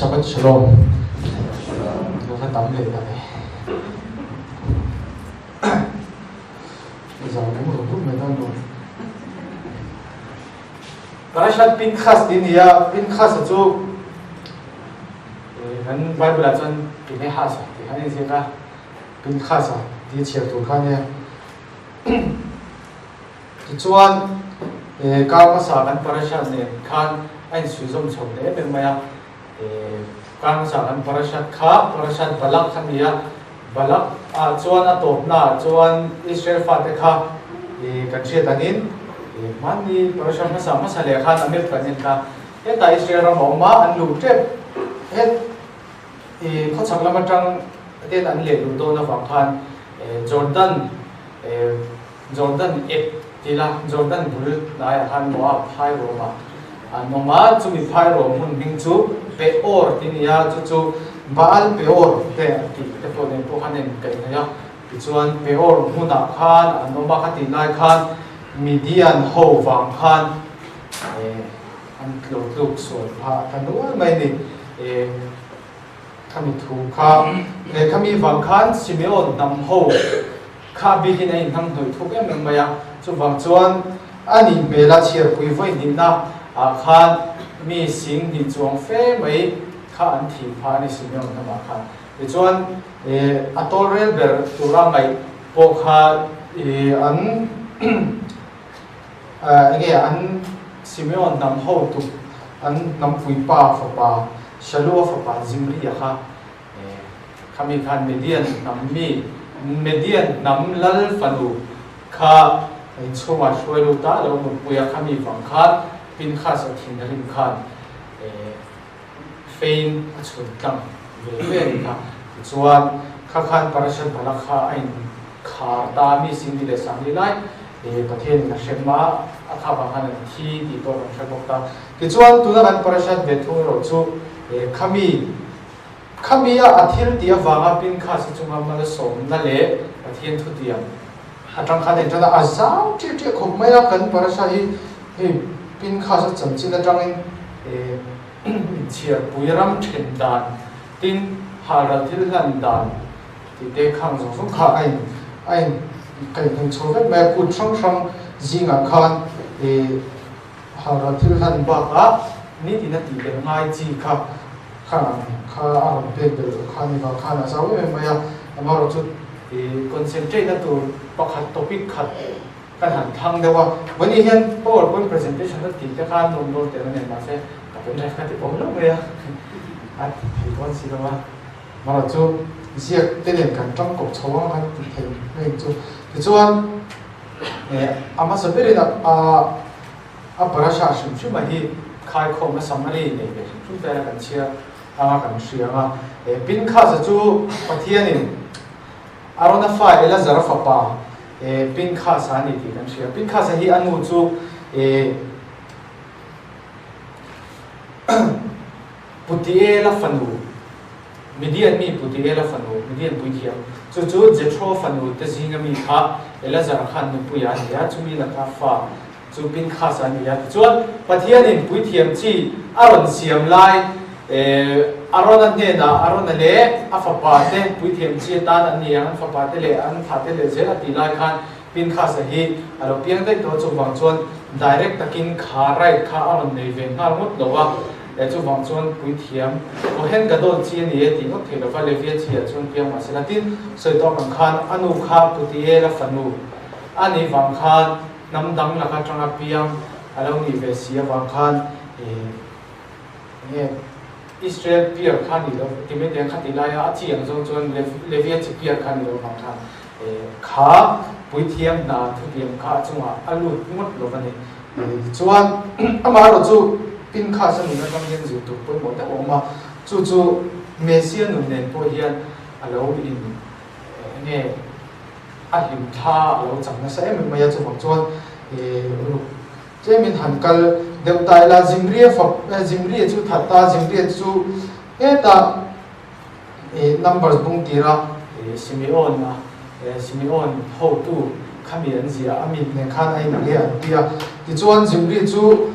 Shabbat Shalom. Lo va tam leh ta ve. Zau rum rum rum mai dawn lo. Parashat Pinchas ti nia, Pinchas chu kan Bible ah chuan Pinehas ti khan a inziak a, Pinchas ti chhiar tur kha nia. Tichuan, kar hmasa kan parashat nen khan a insuizawm chho ta em em mai a. Kar hmasa kan parashat kha parashat Balak a ni a, Balak ah chuan a tawpna ah chuan Israel fate kha kan hriat angin hmanni parashat hmasa hmasa leh khan a map kan en kha hetah Israel ram a awm a, an luh tep het khawchhak lam atang ten an leh luh dawn avang khan Jordan Jordan ep ti la, Jordan bul hnaiah khan Moab phai ruamah an awm a, chumi phai ruam hmun hming chu Peor ti nia, chu chu Baal Peor te an tih te pawh nen pawh khan a inkaihhnawih a. Tichuan Peor hmunah khan an awm a, khatih lai khan Midian ho vang khan an lo tluk sual phah ta nual mai a ni. Khami thu kha khami vang khan Simeon hnam ho kha bikin a inhnam hnawih thuk em em mai a, chuvang chuan a nih hmela chhiarpui vawi hnihna ah khan mi sing hnih chuang fe mai kha an thih phah a ni Simeon hnamah khan. Tichuan a tawlrel ber tura ngaih pawh kha an Enge an Simeon hnam hotu an hnampui pa fapa Shalua fapa Zimri-a kha khami khan Median hnam mi Median hnam lal fanu kha inchhungah hruai lut a lo mutpui a, khami vang khan Pinchas a thin rim khan fein a chhun tlang ve ve a ni kha. Tichuan kha khan Parashat Balak kha a inkhar ta a, mi Singli leh Sangli lai Pathianin a hrem a, a kha vang khan an thi tih pawh kan hre bawk ta. Tichuan tuna kan Parashat ve thung erawh chu khami khami a a thil tih avanga Pinchas-a chunga malsawmna leh Pathian thutiam atang khan a intan a, a zau ṭiah ṭiah khawp mai a, kan Parasha hi hei Pinchas-a chanchin atangin Inchhiarpui ram then dan tin halral thil hlan dan tih te khang zawng zawng kha a in a in kaihhnawih chho vek mai a, kut hrang hrang zingah khan halral thil hlan bakah nitin a tih belh ngai chi kha khang ang kha a rawn pek belh loh kha ni vang khan a zau em em mai a, amaherawhchu concentrate na tur pakhat topic khat Kan han thlang deuh a, Vawni hian powerpoint presentation a tih te kha nuam dawn teh nen mahse ka pendrive kha ti pawm lo mai a, a ti thei dawn si lo a. Mara chu ziak te nen kan tang kawp chho ang kan ti thei mai ang chu. Tichuan a hmasa berin a a parasha hrim hrim a hi khaikhawm a summary nei ve hrim hrim te kan chhiar anga kan hria ang a. Pinchas-a chu Pathianin Arona fa Elazar fapa Pinchas-a a ni tih kan hria. Pinchas-a hi a nu chu Putiela fanu, Midian mi Putiela fanu, Midian puithiam, chu chu Jethro fanu te zinga mi kha Elazar khan nupui a ni a, chumi laka fa chu Pinchas a ni a. Tichuan, Pathianin puithiam chi a rawn siam lai Arona hnenah Arona leh a fapa te puithiam chi atan an ni ang, an fapa te leh an thah te leh zel a tih lai khan Pinchas-a hi a lo piang daih tawh a, chuvang chuan direct takin kha right kha a rawn nei ve nghal ngawt lo a, chuvang chuan puithiam Kohen Gadol chi a ni e tih ngawt thei lova Levia chi ah chuan piang mahse la tin sawi tawk ang khan a nu kha Putiela fanu a nih vang khan Hnam dang laka tanga piang a lo nih ve si avang khan enge Israel piar kha ni lo ti mai teh ang kha ti laia a chi ang zawng chuan Levia chi piar kha ni lo vang khan kha puithiam hna thutiam kha a chungah a lut ngawt lo a ni. Tichuan amaherawh chu Pinchas a nun atang hian zir tur pawimawh deuh a awm a, chu chu Messia nun nen pawh hian a lo in enge a hlim thla a lo chang nasa em em mai a, chuvang chuan ruk tlemin han kal deuh ta ila, Zimria fap Zimria chu that ta, Zimria chu hetah numbers bung tira Simeon a Simeon hotu khami an ziah a mi nen khan a inang e an ti a, tichuan Zimri chu.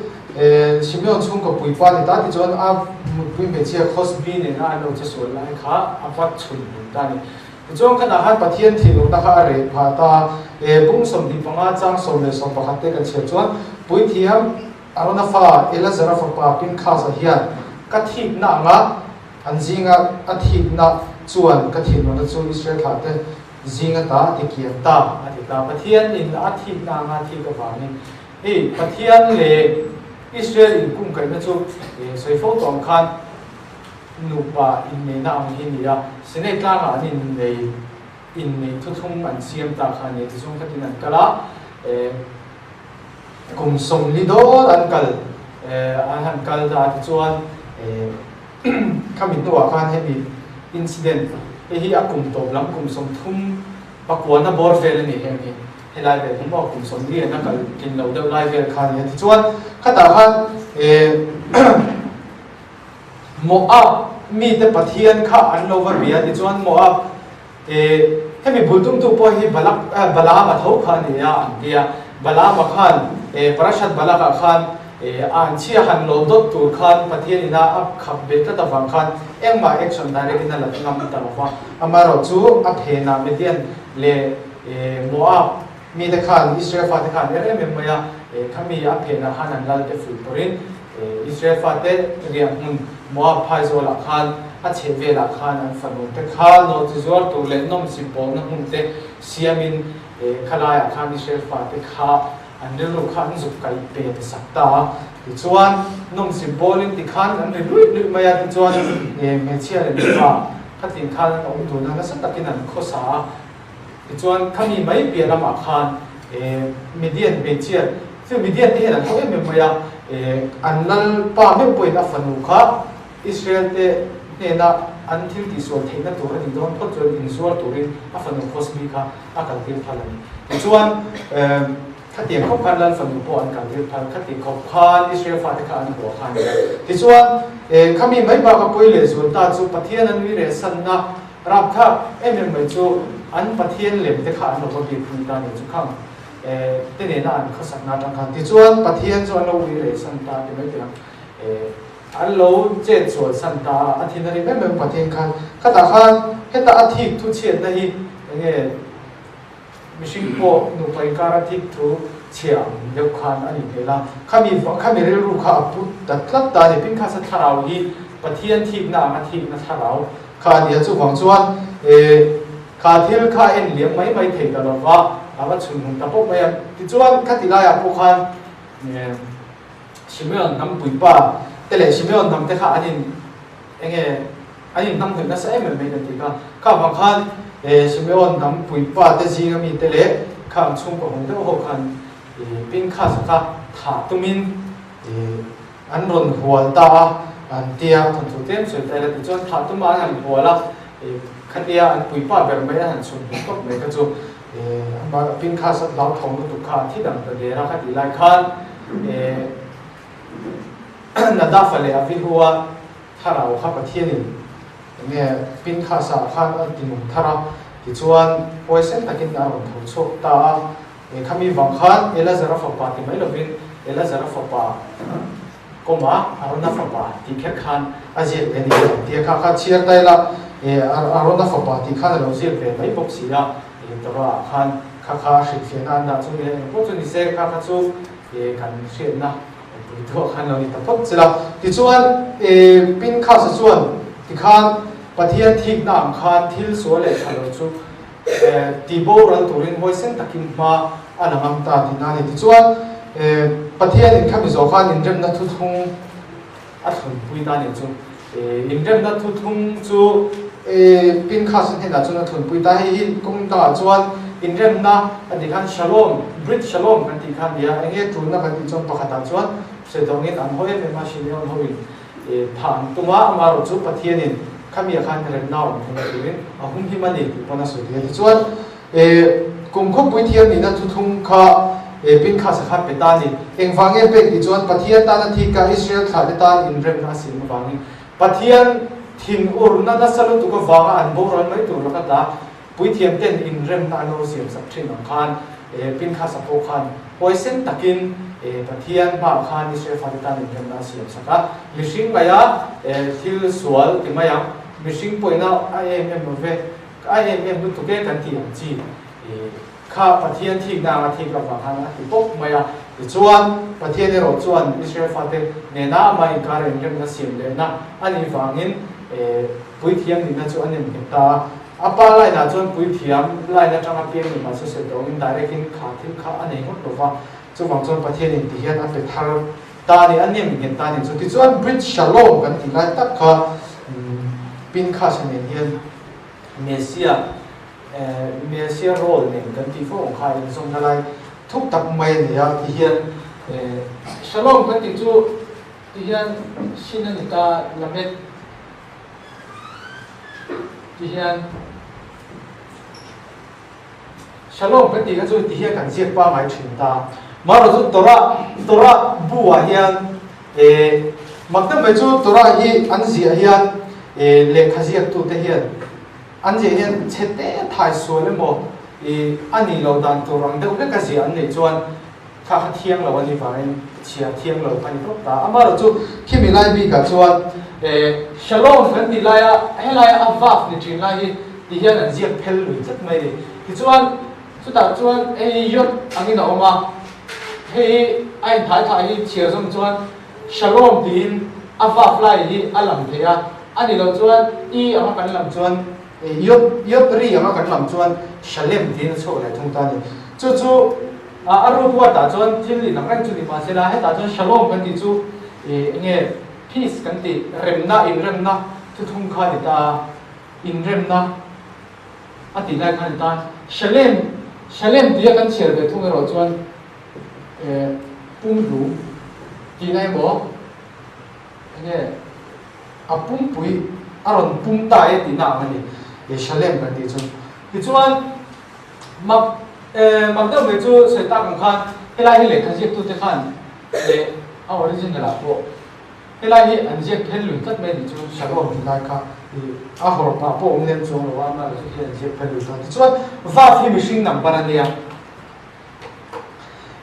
Simeon chhungkaw puipa ni ta tichuan a mutpui hmeichhia Khosbi nena an lo che sual lai kha a va chhun hmun ta a ni. Tichuan khatah khan Pathian thinurna kha a reh phah ta. Bung 25 chang 11 te kan chhiar chuan Puithiam Arona fa Elazara fapa Pinkhasa hian ka thikna anga an zinga a thikna chuan ka thinurna chu Israel thlahte zinga ta a ti kiam ta a ti ta. Pathian in a thikna anga a thik avangin Hei Pathian leh Israel inkungkaihna chu sawi fo tawh ang khan nupa inneihna ang hi a ni a, Sinai tlangah an innei inneih thuthlung an siam ta kha a ni a, tichuan khatin an kal a, kum 40 dawn an kal an han kal ta a, tichuan khami hnuah khan hemi incident hei hi a kum tawp lam kum 30 pakuana bawr vel a ni heng hi. Helai vel hi maw kum 40 an a kal tlin lo deuh lai vel kha a ni a. Tichuan khatah khan Moab mite Pathian kha an lo va bia tichuan Moab hemi bul tumtu pawh hi Balak Balaama tho kha a ni a an ti a. Balaama khan Parashat Balak-ah khan an chhia han lo dawt tur khan Pathian ina a khap bet tlat avang khan engmah action direct in a la ngam ta lo va. Amaherawhchu a phenah Midian leh Moab mite khan Israel fate khan er em em mai a, khami a phenah khan an lal te fuih pawrin Israel fate riah hmun Moab phaizawlah khan a chheh velah khan an fanu te kha nawhchi zuar tur leh nawmsip bawlna hmun te siamin khalaiah khan Israel fate kha an rilru kha an zuk kaih pen sak ta a. Tichuan nawmsip bawlin tikhan an ri luih luih mai a, tichuan hmeichhia leh mipa khatin khan an awm dun a, nasa takin an khawsa a. Tichuan khami mai piah lamah khan Midian hmeichhia chu Midian te hian an haw em em mai a, an lalpa meuh pawhin a fanu kha Israel te hnena an thil tihsual theihna tur a nih dawn phawt chuan inzuar turin a fanu Khosbi kha a kaltir phal a ni. Tichuan khatiang khawp khan lal fanu pawh an kaltir phal, khati khawp khan Israel fate kha an hua kha a ni a. Tichuan khami mai baka pawi leh zual ta chu Pathian a nui reh sanna Rapthlak em em mai chu an Pathian lem te kha an lo va bik pui ta nih chu khang te nena an khawsakna atang khan tichuan Pathian chu an lo ui reh san ta ti mai teh ang an lo chet sual san ta a, a thin a rim em em Pathian khan khatah khan heta a thik thu chhiatna hi enge Mihring pawh nupa inkara thik thu chhia ang deuh khan a ni hmel a, khami khami rilru kha a put ta tlat ta a ni. Pinkhasa thlarau hi Pathian thikna anga thikna thlarau kha a ni a, chuvang chuan kha thil kha a en liam mai mai thei ta lova, a va chhun hmun ta pawp mai a. Tichuan khati laiah pawh khan Simeon hnam puipa te leh Simeon hnam te kha an in Enge an inhnam hnawih nasa em em mai kan tih kha. Kha vang khan Simeon hnam puipa te zinga mite leh khang chhungkaw hung deuh ho khan Pinkhas kha thah tumin an rawn hual ta a, an tia thawnthu tlem sawi ta ila tichuan thah tuma an han hual a, khatia an puipa ber mai an han chhun hmu tawp mai kha chu Pinkhas a hlauthawng lutuk kha a thi dang ta der a khatih lai khan Nadafa leh Avihu-a thlarau kha Pathianin enge Pinkhasa khan a ti nung thar a, tichuan huaisen takin a rawn tho chhuak ta a. Khami vang khan Elazara fapa ti mai lovin Elazara fapa kawma Arona fapa tih kher khan a ziak ve a ni ang tia kha kha chhiar ta ila, Arona fapa tih khan a lo ziak ve mai bawk si a, Torah-ah khan kha kha a hrilhfiahna an dah chu ni a, engpawh chu ni se kha kha chu kan hriatna Puithuah khan lo ni ta phawt chila. Tichuan, Pinkhasa chuan tikhan Pathian thikna ang khan thil sual leh tha lo chu ti boral turin huaisen takin hma a la ngam ta tihna a ni. Tichuan, Pathianin khami zawh khan inremna thuthlung A thlunpui ta nih chu. Inremna thuthlung chu Pinchas hnenah chuan a thlunpui ta. Hei hi kawng dangah chuan inremna a tih khan Shalom, Brit Shalom kan tih kha a ni a. Enge tulna kan tih chuan pakhatah chuan Saitawngin an haw em em a, Simeon hoin thah an tum a, amaherawh chu Pathianin khamiah khan remna a awm theihna turin a humhim a ni tih pawn a sawi thei a. Tichuan, Kum khawpui thiam nihna thuthlung kha Pinkhasa kha pe ta a ni. Engvang nge pek tih chuan Pathian tana thik kha Israel thlahte tan inremna a siam avangin Pathian thinurna nasa lutuk avanga an boral mai tur laka ta puithiam ten inremna an lo siam sak thin ang khan. Pinchas-a pawh khan huaisen takin Pathian hmaah khan Israel fate tan inremna a siam sak a. Mihring ngaia thil sual ti mai ang, mihring pawhina a em em lo ve, a em em lutuk e kan tih ang chi kha Pathian thikna anga thik avang khan a ti pawp mai a. Tichuan, Pathian erawh chuan Israel fate nena amah inkara inremna siam lehna a nih vangin puithiam nihna chu a nemnghet ta a. A pa line ah chuan puithiam line atanga piang ni mahse sawi tawh angin direct in kha thil kha a nei ngawt lova, chuvang chuan Pathian in ti hian a pe thar ta a ni, a nem nghet ta a ni chu. Tichuan Brit Shalom kan tih lai tak kha Pinchas nen hian Messiah Messiah role nen kan tih fo ang kha inzawmna lai thuk tak mai a ni a, ti hian Shalom kan tih chu ti hian shin a ni ta, Lamed. Ti hian Shalom kan tih kha chu ti hian kan ziak pangai thin ta. Marawh chu Torah Torah bu ah hian eh mak deuh mai chu Torah hi an ziah hian eh lehkha ziak tute hian an ziah hian chhe te thai sual emaw ih a nih loh dan tur ang deuh hlek a ziah an neih chuan Kha kha thiang lo a ni vangin chhiar thiang lo kha ni tawp ta. Amaherawh chu khimi lai bikah chuan eh Shalom kan tih laia helaia a vaf ni thin lai hi ti hian an ziak phel lui tlat mai a ni. Tichuan chutah chuan hei hi yod angin a awm a, hei hi a inthai thah hi chhiar zawm chuan Shalom tiin a vaf lai hi a lam thei a, a ni loh chuan i anga kan lam chuan Yod yod ri anga kan lam chuan Shalem tiin a chhuak leh thung ta a ni. Chu chu a root word ah chuan thil inang reng chu ni mah se la, hetah chuan Shalom kan tih chu ih enge peace kan tih remna inremna thuthlung kha a ni ta a, inremna a tih lai kha a ni ta. Shalem Shalem tia kan chhiar ve thung erawh chuan eh pumhlum tihna emaw enge A pumpui a rawn pum ta e tihna ang a ni, Shalem kan tih chu. Tichuan, mak eh mak deuh mai chu sawi tak ang khan helai hi lehkha ziaktute khan leh a original ah pawh helai hi an ziak phel lui tlat mai tih chu Shalom tih lai kha ih a hawrpah pawh awm lem chuang lo a, amaherawhchu hi an ziak phel lui ta. Tichuan, Vav hi mihring number a nia.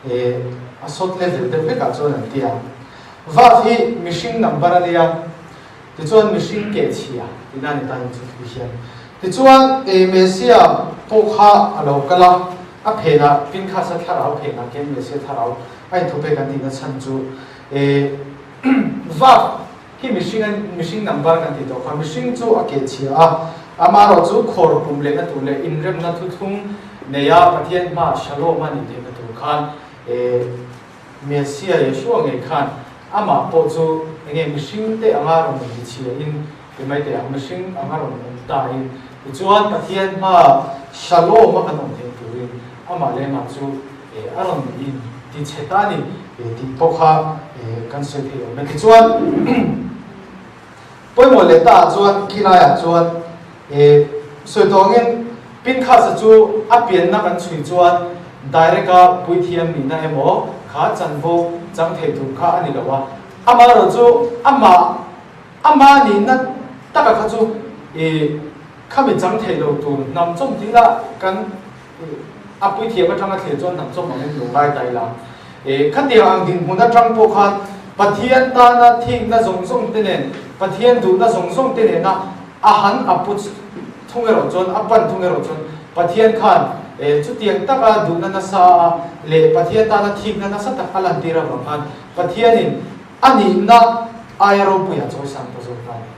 Eh, a sawt level deuh vekah chuan an ti a. Vav hi mihring number a nia, tichuan mihring keh chhia tihna a ni ta ni chu thu hian. Tichuan eh Messia pawh kha a lo kal a, a phenah Pinchas-a thlarau phenah khian Messia thlarau a inthupe kan tihna chhan chu eh Vav Khi mihring a mihring number kan tih tawh kha mihring chu a keh chhia a, amaherawh chu khawr pum lehna tur leh inremna thuthlung neia Pathian hmaah Shalom a nih theihna tur khan eh Messiah Yeshua ngei khan amah pawh chu enge mihring te anga rawn inti chhia in ti mai teh ang mihring anga rawn awm ta in tichuan Pathian hmaah Shalom a kan awm theih turin amah leh amah chu eh a rawn in ti chhe ta a ni. Tih pawh kha kan sawi thei awm e. Tichuan, pawimawh leh ta ah chuan khi laiah chuan sawi tawh angin Pinchas-a chu a pianna kan chhui chuan direct-a puithiam nihna emaw kha chanvo chang thei tur kha a ni lo a. Amaherawh chu amah ama nihna taka kha chu khami chang thei lo tur hnam chawm tih lah kan A puithiam atanga thlir chuan hnam chawm angin lo ngai ta ila. E, khatiang ang dinhmun atang pawh khan Pathian tana thikna zawng zawng te nen, Pathian duhna zawng zawng te nena a han a pu thung erawh chuan, a pan thung erawh chuan Pathian khan e, chutiang taka duhna nasa a leh Pathian tana thikna nasa tak a lantir avang khan Pathianin a nihna aia ropuiah chawisang ta zawk ta a ni.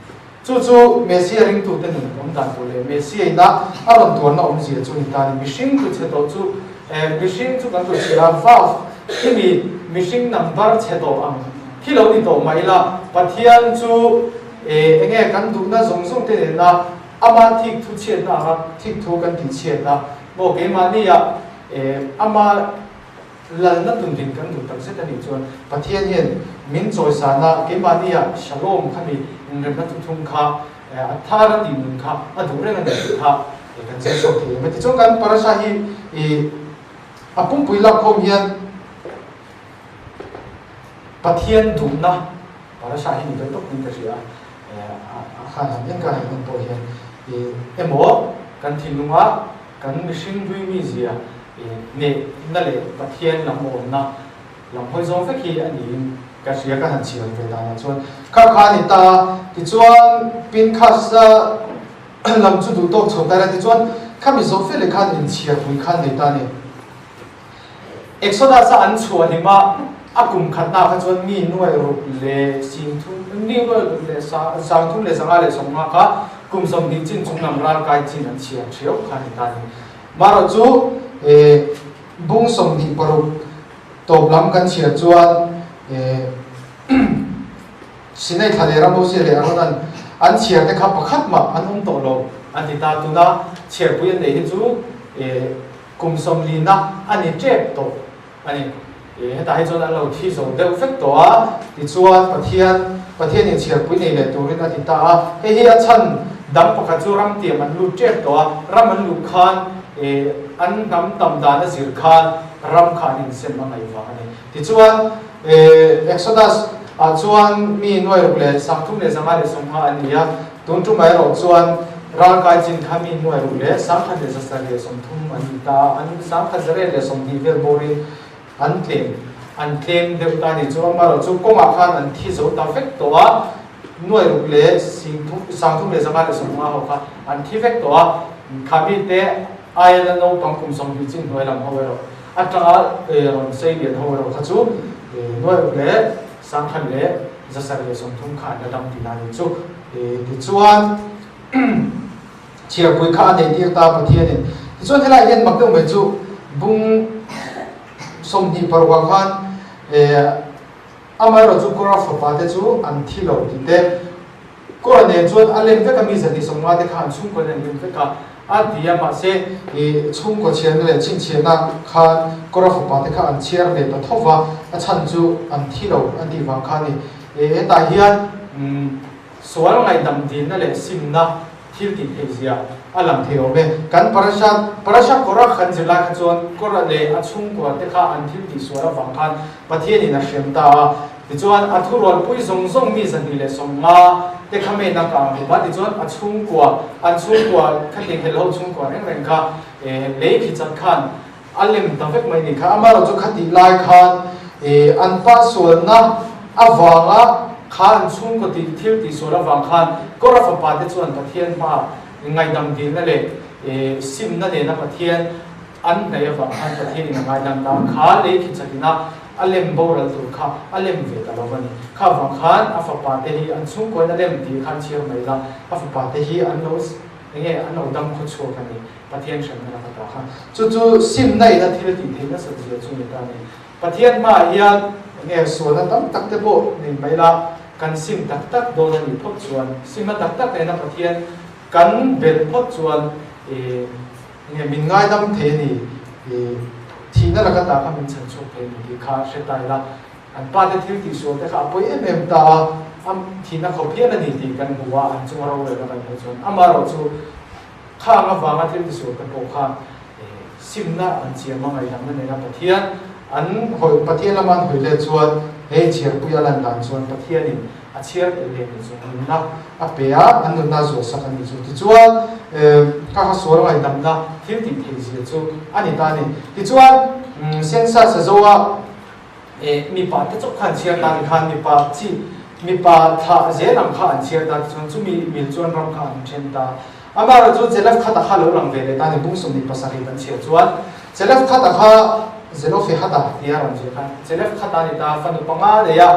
Chu chu Messia ringtute nun awm dan tur leh Messia ina a rawn tuarna awmzia chu ni ta a ni. Mihring tlu chhe tawh chu eh mihring chu kan tlu chhe a, valve khimi mihring number chhe tawh ang khi lo ni tawh mai ila, Pathian chu eh enge kan duhna zawng zawng te nena ama thik thu chhiatna anga thik thu kan tih chhiatna maw keimahnia eh ama Lalna tundin kan duh tak zet a nih chuan Pathian hian min chawisana keimahnia Shalom kha mi inremna thuthum kha a thar a tih nun kha a duh reng a ni tih kha kan zir chhuak thei em a. Tichuan kan parasha hi a pumpui lakkhawm hian Pathian duhna parasha hi ni deuh tawp in ka hria a, a khan han en ka han en pawh hian emaw kan thinlunga kan mihring hlui mizia. Hnehna leh Pathian lam awmna lam hawi zawng vek hi a niin ka hria ka han chhiar ve danah chuan kha kha a ni ta a. Tichuan Pinchas-a lam chu duh tawk chho ta ila tichuan khami zawh fe leh khan inchhiarpui kha an nei ta a ni. Exodus-a an chhuah hlim a, a kum khatna kha chuan mi nuai ruk leh singthum, mi nuai ruk leh sangthum leh 500 leh 50 kha kum 20 chin chung lam ralkai chin an chhiar ṭhiau kha a ni ta a ni. Marawh chu bung 26 tawp lam kan chhiar chuan Sinai thla leh Ramose leh Aaron-a'n an chhiar te kha pakhat mah an awm tawh lo an ti ta. Tuna chhiarpui an neih hi chu kum 40 na a ni tep tawh a ni. Hetah hi chuan an lo thi zo deuh vek tawh a, tichuan Pathian Pathianin chhiarpui nei leh turin a ti ta a. Hei hi a chhan dang pakhat chu ram tiam an lut tep tawh a, ram an luh khan an hnam tam dan a zir khan ram kha an insem a ngaih vang a ni. Tichuan Exodus ah chuan mi 600 leh 350 leh 150 an ni a, tun tumah erawh chuan ralkai chin kha mi 600 leh 1000 leh 730 an ni ta a, an 1820 leh 20 vel bawrin An tlem an tlem deuh ta ni chu amaherawhchu kawngah khan an thi zo ta vek tawh a, 600 leh 30 30 leh 500 leh 50 ho kha an thi vek tawh a, khami te aia la naupang kum 20 chin hnuai lam ho erawh atanga rawn sei lian ho erawh kha chu 600 leh 1000 leh 730 leh 30 kha an la dam tihna a ni chu. Tichuan. Chhiarpui kha a nei tir ta Pathianin. Tichuan helaiah hian mak deuh mai chu bung 26 ah khan amaherawh chu Kora fapa te chu an thi lo tih te, Kora nen chuan a lem vek a mi 250 te kha an chhungkaw in an lem vek a a ti a, mahse chhungkaw chhiarna leh chhinchhiahna khan Kora fapa te kha an chhiar ve ta tho va, a chhan chu an thi lo a tih vang kha a ni. Hetah hian Sual ngaihdam dilna leh simna thil tih theih zia a lang thei awm e. Kan Parasha, Parasha Korah kan zir lai kha chuan Korah leh a chhungkua te kha an thil tih sual avang khan Pathianin a hrem ta a. Tichuan a thurualpui zawng zawng mi 250 te kha main a kang hlum a, tichuan a chhungkua, an chhungkua khatiang helho chhungkua reng reng kha lei khi chat khan A lem ta vek mai ni kha. Amaherawh chu khatih lai khan an pa sualna avanga kha an chhungkaw tih thil tih sual avang khan Kora fapa te chuan Pathian hmaah ngaihdam dilna leh simna nena Pathian an hnaih avang khan Pathianin a ngaidam ta a, kha lei khi chatina a lem boral tur kha a lem ve ta lo a ni. Kha avang khan a fapa te hi an chhungkawiin a lem tih khan chhiar mai la, a fapa te hi an lo enge an lo dam khawchhuak a ni. Pathian hremna laka ta kha chu chu simna in a thil tih theih nasat zia chu ni ta a ni. Pathian hmaah hian enge sualna tam tak te pawh nei mai la, kan sim tak tak dawn a nih phawt chuan, simna tak tak nena Pathian kan belh phawt chuan enge min ngaidam thei a ni, thihna laka ta kha min chhan chhuak thei a ni tih kha hre ta ila, an pa te thil tih sual te kha a pawi em em ta a, a thihna khawp hial a ni tih kan hmu a, an chunga rorelna kan hmuh chuan amaherawh chu Khang avanga thil tisual te pawh khan simna an chiam a, ngaihdamna nena Pathian an hawi, Pathian lama an hawi let chuan he inchhiarpui a lan dan chuan Pathianin a chhiar tel leh ni chu nunna a pe a, an nunna a zuahsak a ni chu. Tichuan kha kha sual ngaihdamna thil tih theih zia chu a ni ta a ni. Tichuan sensa sazoa Eh, mipa te chauh kha an chhiar ta tikhan mipa chi, mipa thlah zel ang kha an chhiar ta tichuan chumi mil chuan ram kha an then ta. Amaherawh chu Zelafkhata kha lo lang ve leh ta ni, bung 27 kan chhiar chuan Zelafkhata kha Zelofehada tia rawn ziah khan Zelafkhata a ni ta, fanu panga a nei a,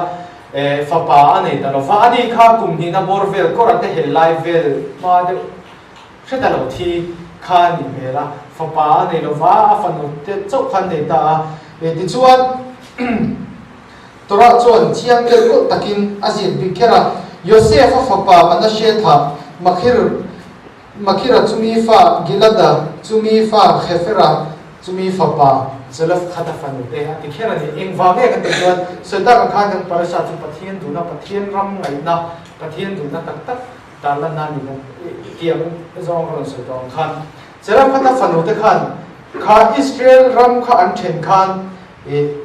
eh, fapa a nei ta lo va, ani kha kum hnihna bawr vel kawr a te hel lai vel hma deuh Hre ta lo thi kha a nih hmel a, fapa a nei lo va, a fanu te chauh kha an nei ta a. Tichuan, Torah chuan chiang kel kawlh takin a ziak bik kher a, Yosef-a fapa Manashe thah, Makhir, Makhira chumi fa Gilada chumi fa Khefera chumi fapa Zelofkhata fanu te a ti kher a ni. Engvang nge kan tih chuan, sawi tak ang khan kan parasha chu Pathian duhna, Pathian ram ngaihna, Pathian duhna tak tak Tarlanna ni na tiang zawng ka rawn sawi tawh ang khan Zeraphata fanu te khan kha Israel ram kha an then khan ih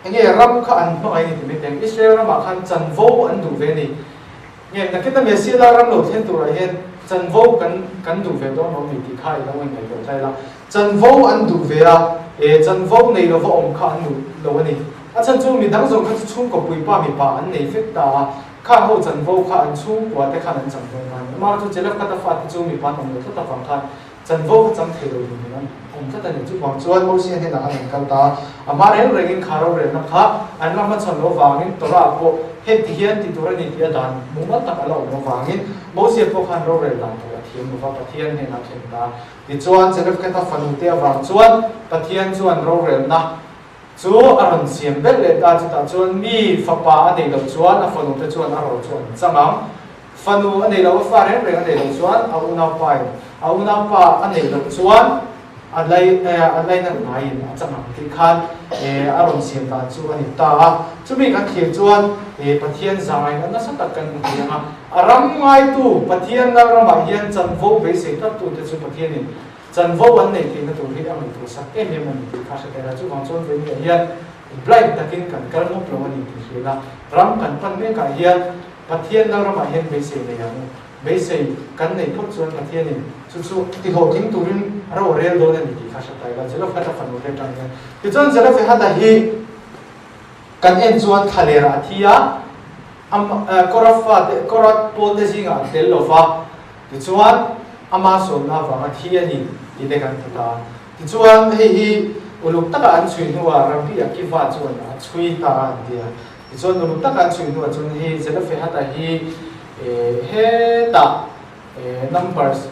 enge ram kha an hmangaih ni ti mai teng Israel ramah khan chanvo an duh ve a ni. Nge nakin a Messiah ram lo thlen turah hian Chanvo kan kan duh ve dawn lo ni tih kha i lo inngaihtuah ta ila. Chanvo an duh ve a, e chanvo nei lova awm kha an duh lo a ni. A chhan chu midang zawng kha chu chhungkaw puipa mipa an nei vek ta a, khang ho chanvo kha an chhungkua te khan an chang dawn ta a ni. Amaherawhchu Chelafkata fate chu mipa an awm lo tlat avang khan Chanvo kha chang thei lo in an awm tlat a ni. Chuvang chuan Mosia hnenah khan an kal ta a, a hma reng rengin kha rorelna kha an ram a chhawn loh avangin Torah pawh heti hian ti tur a ni tih a dan mumal tak a la awm avangin Mosia pawh khan rorel dan tur a thiam lova Pathian hnenah a thlen ta a. Tichuan Zelophehad-a fanute avang chuan Pathian chuan rorelna chu a rawn siam belh leh ta. Chutah chuan mi fapa a neih loh chuan a fanute chuan a ro chu an chang ang. Fanu a neih loh, a fa reng reng a neih loh chuan a unaupa in a unaupa a neih loh chuan a lai a laina hnaiin a chang ang tih khan a rawn siam dan chu a ni ta a. Chumi kan thlir chuan Pathian zangaina nasa tak kan hmu thei ang a. A ram ngaitu Pathian lal ramah hian chanvo beisei tlattute chu Pathianin chanvo an neih theihna tur hi a ngaihtuah sak em em a ni tih kha hre thei a. Chuvang chuan veniah hian blind takin kan kal ngawt lo a ni tih hria ila ram kan pan mekah hian Pathian lal ramah hian beisei nei ang u. Beisei kan neih phawt chuan Pathianin chu chu tihlawhtling turin ro a rel dawn a ni tih kha hre ta ila. Zelofehada fanu te atang hian. Tichuan Zelofehada hi kan en chuan thlalerah a thi a, Kora fate, Kora pawlte zingah a tel lo va, tichuan ama sualna avanga thi a ni tih te kan hmu ta a. Tichuan hei hi uluk taka an chhui hnuah Rabbi Akiva chuan a chhui ta a an ti a. Tichuan uluk taka an chhui hnuah chuan hei Zelofehada hi hetah Numbers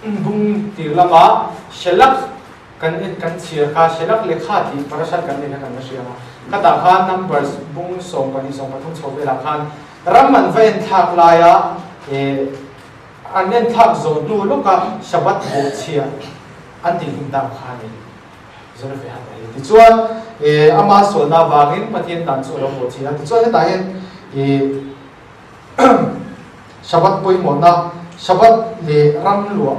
bung tir lama Shelak kan en kan chhiar kha Shelak lehkha tih parashat kan nei kha kan la hria ang a. Khatah khan Numbers bung 12 13 chho velah khan ram an va en thlak laia an en thlak zawh hnu lawka Shabbat bawhchhiah an tih hun tak kha a ni. Zelofehad a hi. Tichuan, ama sualna avangin Pathian dan chu a lo haw thin a. Tichuan hetah hian Shabbat pawimawhna, Shabbat leh ram luah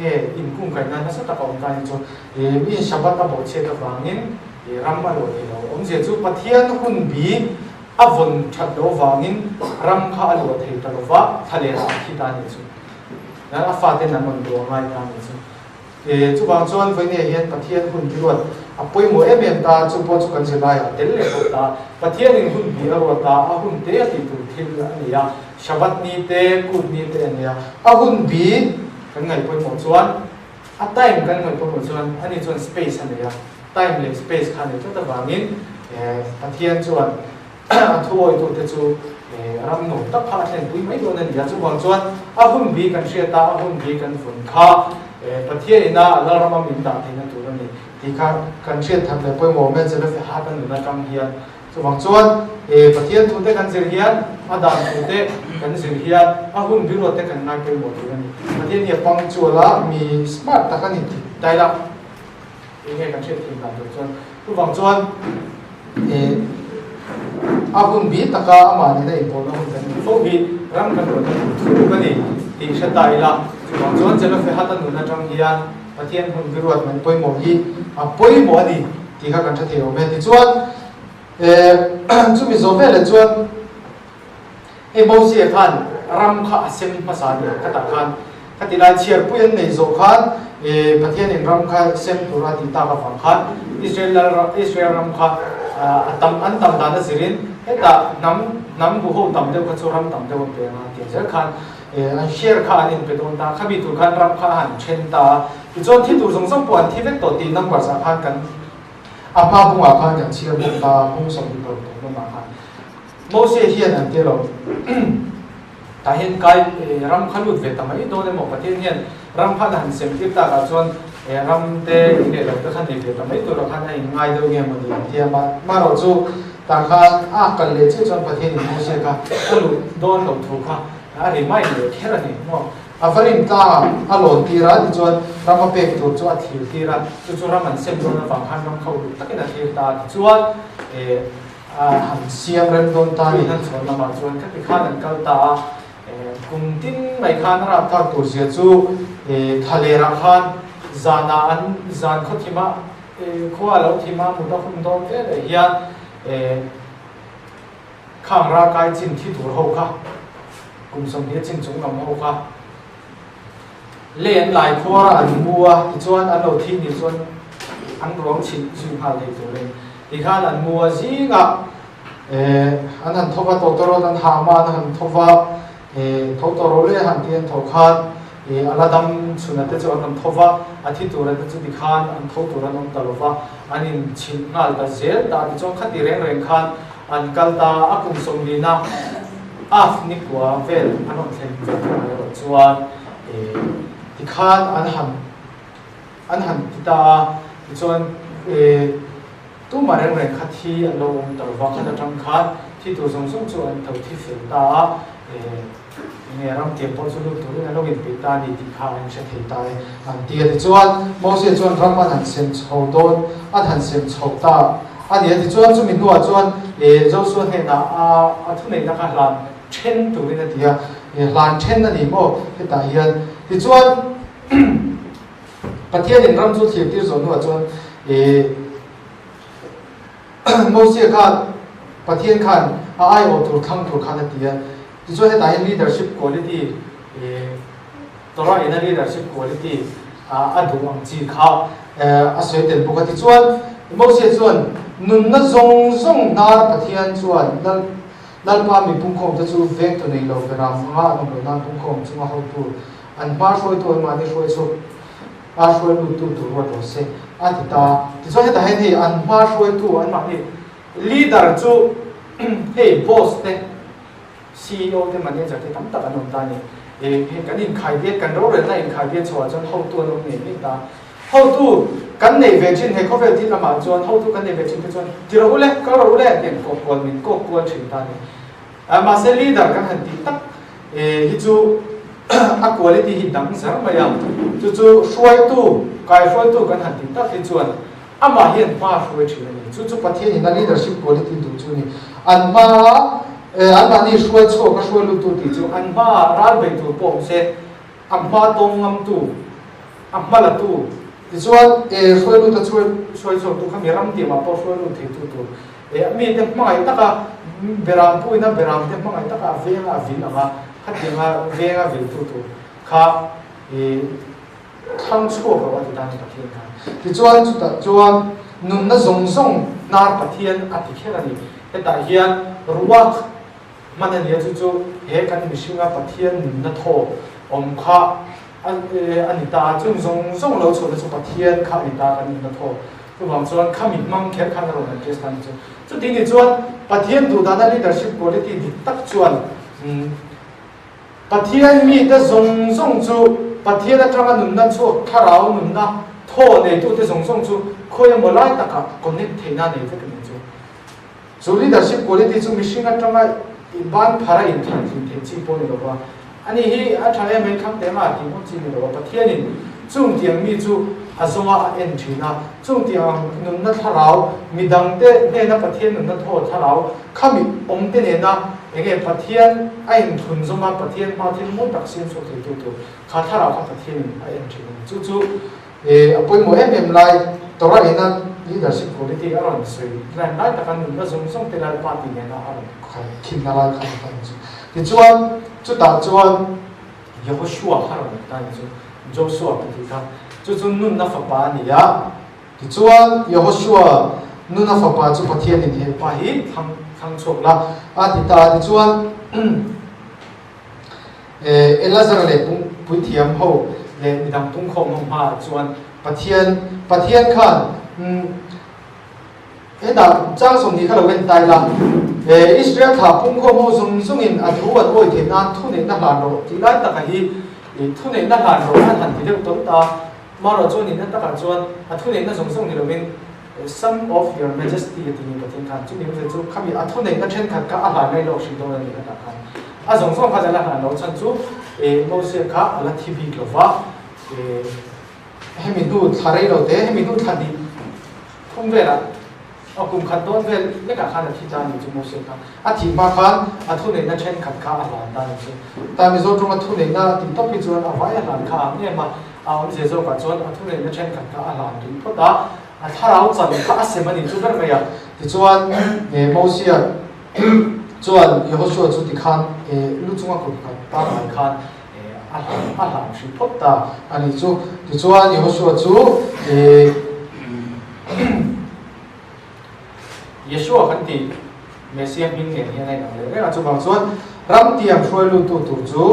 nge inkungkaihna nasa taka awm ta ni chu miin Shabbat a bawhchhiat avangin ram a luah thei lo. Awmzia chu Pathian hun bi a vawn that loh avangin ram kha a luah thei ta lova, thlalehah a thi ta a nih chu. A faten an rawn luah ngai ta a nih chu. Chuvang chuan vawinia hian Pathian hun hi ruat a pawimawh em em ta, chu pawh chu kan zirlaiah a tel leh bawk ta. Pathianin hun hi a ruat a, a hun te a tih tur thil a ni a, Shabbat ni te, Kut ni te a ni a. A hun bi kan ngaih pawimawh chuan, a time kan ngaih pawimawh chuan ani chuan space a nei a, time leh space kha a nei tlat avangin Pathian chuan A thuawitute chu ram nuam tak kha a thlenpui mai dawn a ni a, chuvang chuan a hun bi kan hriat a, a hun bi kan vun kha Pathian ina a Lalrama min dah theihna tur a ni tih kha kan hriat that leh pawimawh awm e, Zelofehad a nun atang hian. Chuvang chuan Pathian thute kan zir hian, a dan thute kan zir hian a hun bi ruat te kan ngai pawimawh tur a ni. Pathian hi a punctual a, mi smart tak a ni tih daila. Eng nge kan hriat thiam dan tur chuan chuvang chuan eh a hun bi taka amah nena inpawhna hun kan neih fo hi ram kan ruahna tur thuruk a ni tih hre ta ila. Chuvang chuan Zelofehad a nun atang hian Pathian hun bi ruat mai pawimawh hi a pawimawh a ni tih kha kan hre thei awm e. Tichuan eh chumi zawh veleh chuan Hei Mosia khan ram kha a sem hmasa a ni ang khatah khan khati lai chhiarpui an neih zawh khan Pathianin ram kha sem tur a tih tak avang khan Israel lal Israel ram kha a tam an tam dan a zirin hetah hnam hnam bu ho tam deuh kha chu ram tam deuh an pe ang a tih zel khan an share kha an inpe dawn ta khami tur khan ram kha a han then ta a tichuan thi tur zawng zawng pawh an thi vek tawh tih numbers ah khan kan a hma bungah khan kan chhiar bawk ta bung 26 lamah khan. Moses hian an ti lo. Tah hian kai ram kha lut ve ta mai dawn emaw Pathian hian ram kha an han sem tir takah chuan ram te in leh lo te kha nei ve ta mai turah khan a in ngai deuh nge maw ni an ti a. Marawh chu tah khan a kal leh chiah chuan Pathian in Moses kha a luh dawn loh thu kha a remind leh kher a ni maw. A va rim tlangah a lawn tir a, tichuan ram a pek tur chu a thlir tir a, chu chu ram an sem dawn avang khan ram kha uluk takin a thlir ta a. Tichuan A han siam rem dawn ta ni. Han chhuan lamah chuan khati khan an kal ta a, kum tin mai khan a rapthlak tur zia chu thalerah khan zanah an zan khaw thim a, khua a lo thim a, mut a hun dawn vel leh hian khang ralkai chin thi tur ho kha, kum 20 chin chung lam ho kha. Lei an lai khuar a an mu a, tichuan an lo thih ni chuan an ruang chhilh zui nghal thei turin tikhan an mu a zingah an han tho va, tawtawrawt an hah a, an han tho va, tho tawh rawh le han ti an tho khan a la dam chhun a te chu an rawn tho va, a thi tur a te chu tikhan an tho tur an awm ta lo va, an inchhilh nghal ta zel ta, tichuan khati reng reng khan an kal ta a kum sawmlina af nikua vel an rawn thlen vel thung erawh chuan tikhan an han an han ti ta a, tichuan tumah reng reng kha thi an lo awm ta lo va, khat atang khan thi tur zawng zawng chu an lo thi fel ta a, enge ram tiang pawh chu lut turin an lo inpeih ta a ni tih kha an hre thei ta e an ti a. Tichuan Moses chuan ram an han sem chho dawn an han sem chho ta a ni a, tichuan chumi hnuah chuan Joshua hnenah a thuneihna kha hlan then turin a ti a, hlan then a ni maw hetah hian tichuan Pathianin ram chu thlir tir zawh hnuah chuan Mosia khan Pathian khan a aiawh tur thlang tur khan a ti a, tichuan hetah hian leadership quality Torah ina leadership quality a duh ang chi kha a sawi tel bawk a. Tichuan Mosia chuan nunna zawng zawng hnar Pathian chuan Lalpa mi pungkhawmte chu vengtu nei lo beram anga an awm loh nan pungkhawm chunga hotu an hma hruaitu an mahni hruai chhuak a hruai luttu tur ruat rawh se a ti ta. Tichuan hetah hian hei an hma hruaitu an mahni leader chu hei boss te CEO te manager te tam tak an awm ta a ni. Hei kan inkhaibiat kan rorelna inkhaibiat chhoah chuan hotu an awm ngei ngei ta. Hotu kan nei ve thin he khawvel thil lamah chuan hotu kan nei ve thin te chuan ti rawh u le, kal rawh u le tih an kawk kual min kawk kual thin ta a ni. Mahse leader kan han tih tak hi chu a quality hi dang zar mai a, chu chu hruaitu, kaihruaitu kan han tih tak hi chuan amah hian hma hruai thin a ni. Chu chu Pathian in a leadership quality duh chu a ni. An hma anmahni hruai chhuak a hruai luttu tih chu an hmaah ral bei tur pawh awm se, A hma tawng ngamtu, a hma latu. Tichuan, e hruai lut a chhuai hruai chhuaktu kha mi ram tiamah pawh hruai lut theitu tur. E a mite hmangaih taka beram puina beramte hmangaih taka a venga a vil anga khatianga venga viltu tur kha e thlang chhuak lo a ti ta ni Pathian khan. Tichuan, chutah chuan nunna zawng zawng hnar Pathian a ti kher a ni. Hetah hian ruak Hman a nia chu chu he kan mihringa Pathian nunna thaw awm kha a ni ta a, chung zawng zawng lo chhuahna chu Pathian kha a ni ta kan nunna thaw. Chuvang chuan khami hmang kher khan a rawn address ta ni chu. Chuti ni chuan Pathian duhdana leadership quality dik tak chuan Pathian mite zawng zawng chu Pathian atanga nunna chhuak thlarau nunna thaw neitute zawng zawng chu khawi emaw lai takah connect theihna nei vek a ni chu. Chu leadership quality chu mihring atanga i ban phar a inthan thin theih chi pawh ni lova, ani hi a tha em mai thlang teh anga tih ngawt chi ni lova, Pathianin chung tiang mi chu a zawnga a en thin a, chung tiang nunna thlarau, midangte hnena Pathian nunna thaw thlarau khami awmte nena enge Pathian a inthun zawma Pathian hma thil mawi tak siam chhuak theitu tur kha thlarau kha Pathianin a en thin a ni. Chu chu He a pawimawh em em lai Torah ina leadership quality a rawn sawi lan lai taka nunna zawng zawng te Lalpa tih nena a rawn khinna lai kha ni ta ni chu. Tichuan chutah chuan Yehoshua kha rawn ni ta ni chu, Joshua ka tih kha, chu chu nunna fapa a ni a. Tichuan Yehoshua nuna fapa chu Pathianin he pa hi thlang thlang chhuak la a ti ta a. Tichuan Elazar leh puithiam ho leh midang pungkhawm ho hmaah chuan Pathian, Pathian khan hetah chang 20 kha lo en tai la, Israel thlah pungkhawm ho zawng zawngin a thu an awi theih nan thuneihna hlan rawh tih lai taka hi thuneihna hlan rawh an han ti deuh tawn ta. Marawh chuan inna takah chuan a thuneihna zawng zawng ni lovin Some of your majesty a ti ni Pathian khan chumi awmzia chu khami a thuneihna thenkhat kha a hlan mai lawk hrim dawn a ni kha tah khan a zawng zawng khan a la hlan lo chhan chu eh Moses kha a la thi bik lova eh hemi hnu thla rei lo te hemi hnu thla hnih thum velah a kum khat dawn vel lekah khan a thi ta a ni chu Moses kha a thih hma khan a thuneihna thenkhat kha a hlan ta a ni chu ta Mizo tawnga thuneihna tih tawp hi chuan a vai a hlan kha a ang em a a awmzia zawkah chuan a thuneihna thenkhat kha a hlan rih phawt a. A thlarau chan kha a sem a ni chu ber mai a. Tichuan, Mosia chuan Yehoshua chu tikhan lu chunga kut nghat pangngai khan a a hlan hrih phawt ta a nih chu. Tichuan Yehoshua chu eh Yeshua kan tih Messia hming nen hian a inang leh reng a, chuvang chuan ram tiang hruai luttu tur chu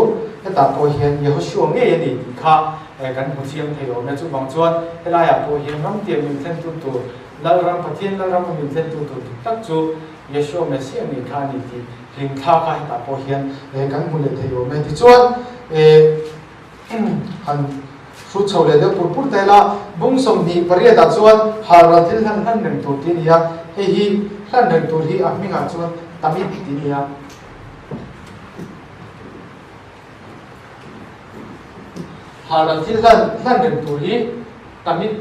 hetah pawh hian Yehoshua ngei a ni tih kha kan hmu chiang thei awm e. Chuvang chuan helaiah pawh hian ram tiang min thlentu tur Lalram, Pathian Lalram a min thlentu tur dik tak chu Yeshua Messia ngei kha a ni tih hlimthla kha hetah pawh hian kan hmu leh thei awm e. Tichuan Han hrut chho leh deuh pur pur ta ila, bung 28 ah chuan halral thil hlan hlan reng tur tih a ni a, hei hi hlan reng tur hi a hmingah chuan tamit tih a ni a. Halral thil hlan hlan reng tur hi tamit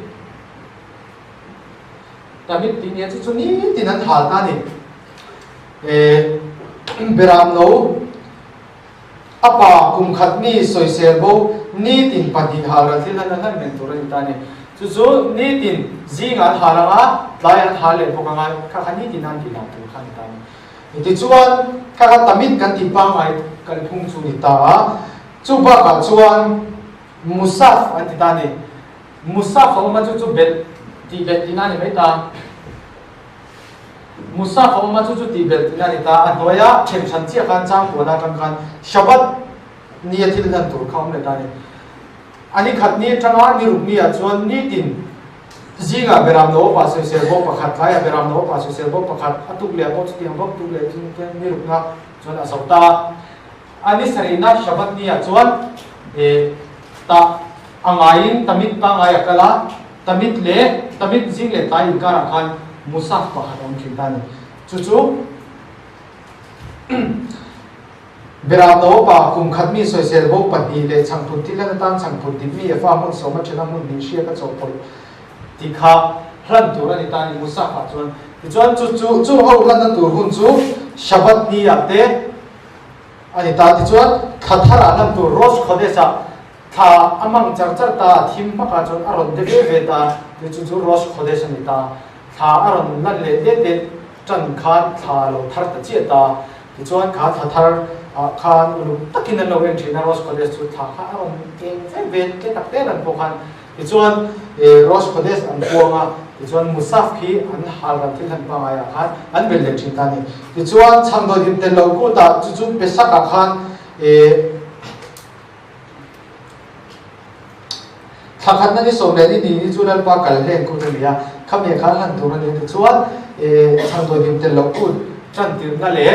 tamit tih a ni a, chu chu nitin an hal ta a ni. Beram no. A pa kum khat mi sawisel bo nitin pahnih halral thil hlan a hlan reng tur a ni ta a ni. Chu chu nitin zingah an hal ang a, tlai an hal leh bawk ang a, kha kha nitin an tih dan tur kha a ni ta a ni. Tichuan, kha kha tamit kan tih pangngai kalphung chu ni ta a, chu bakah chuan Musaf an ti ta a ni. Musaf a awm a, chu chu belh tih belh tihna a ni mai ta. Musa fa awma chu chu tih belh tihna a ni ta. A hnuaia then hran chiah khan chang kuana atang khan Shabbat ni a thil hlan tur kha awm leh ta a ni. A ni khat ni atanga ni ruk ni ah chuan nitin zingah beram no pa sawisel bawk pakhat, tlaiah beram no pa sawisel bawk pakhat, a tuk leh pawh chutiang bawk tuk leh chung chuan ni rukna chuan a zo ta a. A ni sarihna Shabbat ni ah chuan tah a ngaiin Tamit pangngai a kal a, Tamit leh Tamit zing leh tlai inkarah khan Musaf pakhat a awm thin ta a ni. Chu chu Beram Naopa kum khat mi sawisel bo pahnih leh chhangphut thil hlan atan chhangphut dip mi efa hmun sawma thena hmun hnih hriak a chawhpawlh tih kha hlan tur a ni ta a ni Musaf ah chuan. Tichuan chu chu chung ho hlanna tur hun chu Shabbat ni ah te a ni ta. Tichuan thla tharah hlan tur Rosh Chodesh ah Thla a mang char char ta, a thim hmak ah chuan a rawn de ve ve ta, ti chu chu Rosh Chodesh a ni ta. Thla a rawn lan leh det det tan khan thla a lo thar ta chiah ta. Tichuan kha thla thar ah khan uluk takin an lo en thin a, Rosh Chodesh chu thla kha a rawn eng ve ve tle tak te lan pawh khan. Tichuan Rosh Chodesh an puang a, tichuan Musaf khi an hal ram thil hlan pangai ah khan an bel leh thin ta a ni. Tichuan chhangdawi dim tel lo kut ah chu chu Pesach ah khan Thla khatna ni sawm leh ni ni ni chu Lalpa kal hlen kut a ni a, khami khan hlan tur a ni a tichuan chhangdawi dim tel loh kut tantirna leh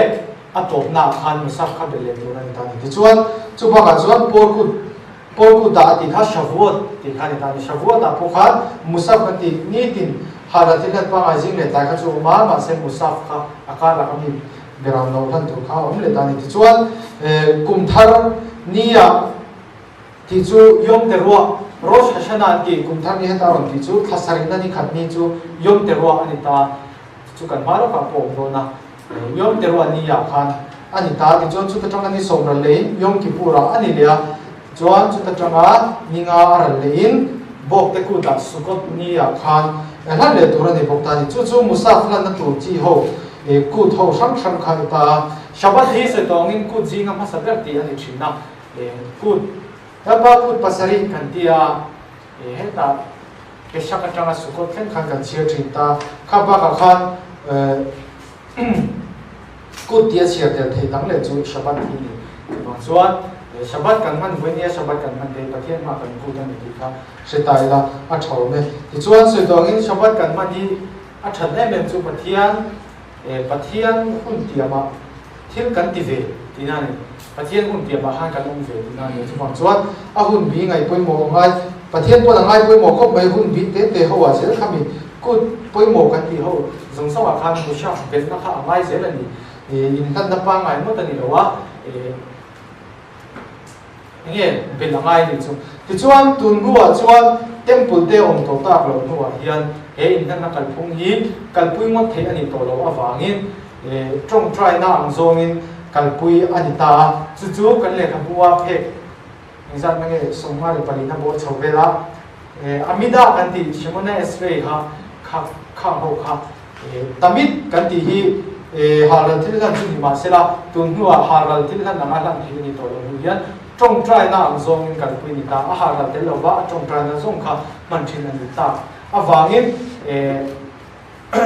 a tawpna ah khan Musaf kha belh leh tur a ni ta a ni. Tichuan chu bakah chuan Pawl kut Pawl kut ah a tih kha Shavuot tih kha a ni ta a ni. Shavuot ah pawh khan Musaf kan tih nitin hahla thil hlan pangngai zing leh tlai kha chu a awm a, mahse Musaf kha a kar lak a mi Beram lo hlan tur kha a awm leh ta a ni. Tichuan, kum thar nia tih chu Yom Teruah, Rosh Hashanah an ti, kum thar ni heta a rawn tih chu thla sarihna ni khat ni chu Yom Teruah a ni ta. Chu kan hma lawkah pawh a awm dawn a, Yom Teruah nia khan a ni ta. Tichuan, chuta tanga ni sawm ral leiin Yom Kippur-ah a ni leh a. Chuan chuta tanga ni nga a ral leiin Bawkte kutah Sukkot nia khan hlan leh tur a ni bawk ta a ni. Chu chu Musaf hlanna tur chi ho kut ho hrang hrang kha i ta a. Shabbat hi sawi tawngin kut zinga hmasa ber tih a ni thin a, kut Lalpa kut pasarih kan ti a, hetah Pesach atanga Sukkot thleng khan kan chhiar thin ta. Kha bakah khan Kut tia chhiar tel thei dang leh chu Shabbat hi a ni. Chuvang chuan Shabbat kan hman vui nia Shabbat kan hman thei Pathian hma kan kut a ni tih kha hre ta ila a tha awm e. Tichuan sawi tawh angin Shabbat kan hman hi a that em em chu Pathian Pathian hun tiamah thil kan ti ve tihna a ni. Pathian hun tiamah khan kan awm ve tihna a ni. Chuvang chuan a hun bi ngaih pawimawh a ngai. Pathian pawn a ngai pawimawh khawp mai hun bi te te ho ah zel khami kut pawimawh kan tih ho zawng zawng ah khan Mushaf belhna kha a ngai zel a ni. Inhlanna pangngai ngawt a ni lo a. Enge belh a ngai a nih chu. Tichuan tun hnuah chuan Temple te awm tawh tak loh hnuah hian he inhlanna kalphung hi kalpui ngawt theih a nih tawh loh avangin tawngtaina ang zawngin kalpui a ni ta a. Chu chu kan lehkhabu a phek engzat na nge 54 na bawr chho vel a Amida kan tih Shemona Esrei kha kha khang ho kha Tamit kan tih hi halral thil hlan chu ni mahsela tun hnuah halral thil hlan anga hlan theih a ni tawh loh hnu hian. Ṭawngṭaina ang zawngin kalpui ni ta, a halral tel lova a ṭawngṭaina zawng kha hman ṭhin a ni tak avangin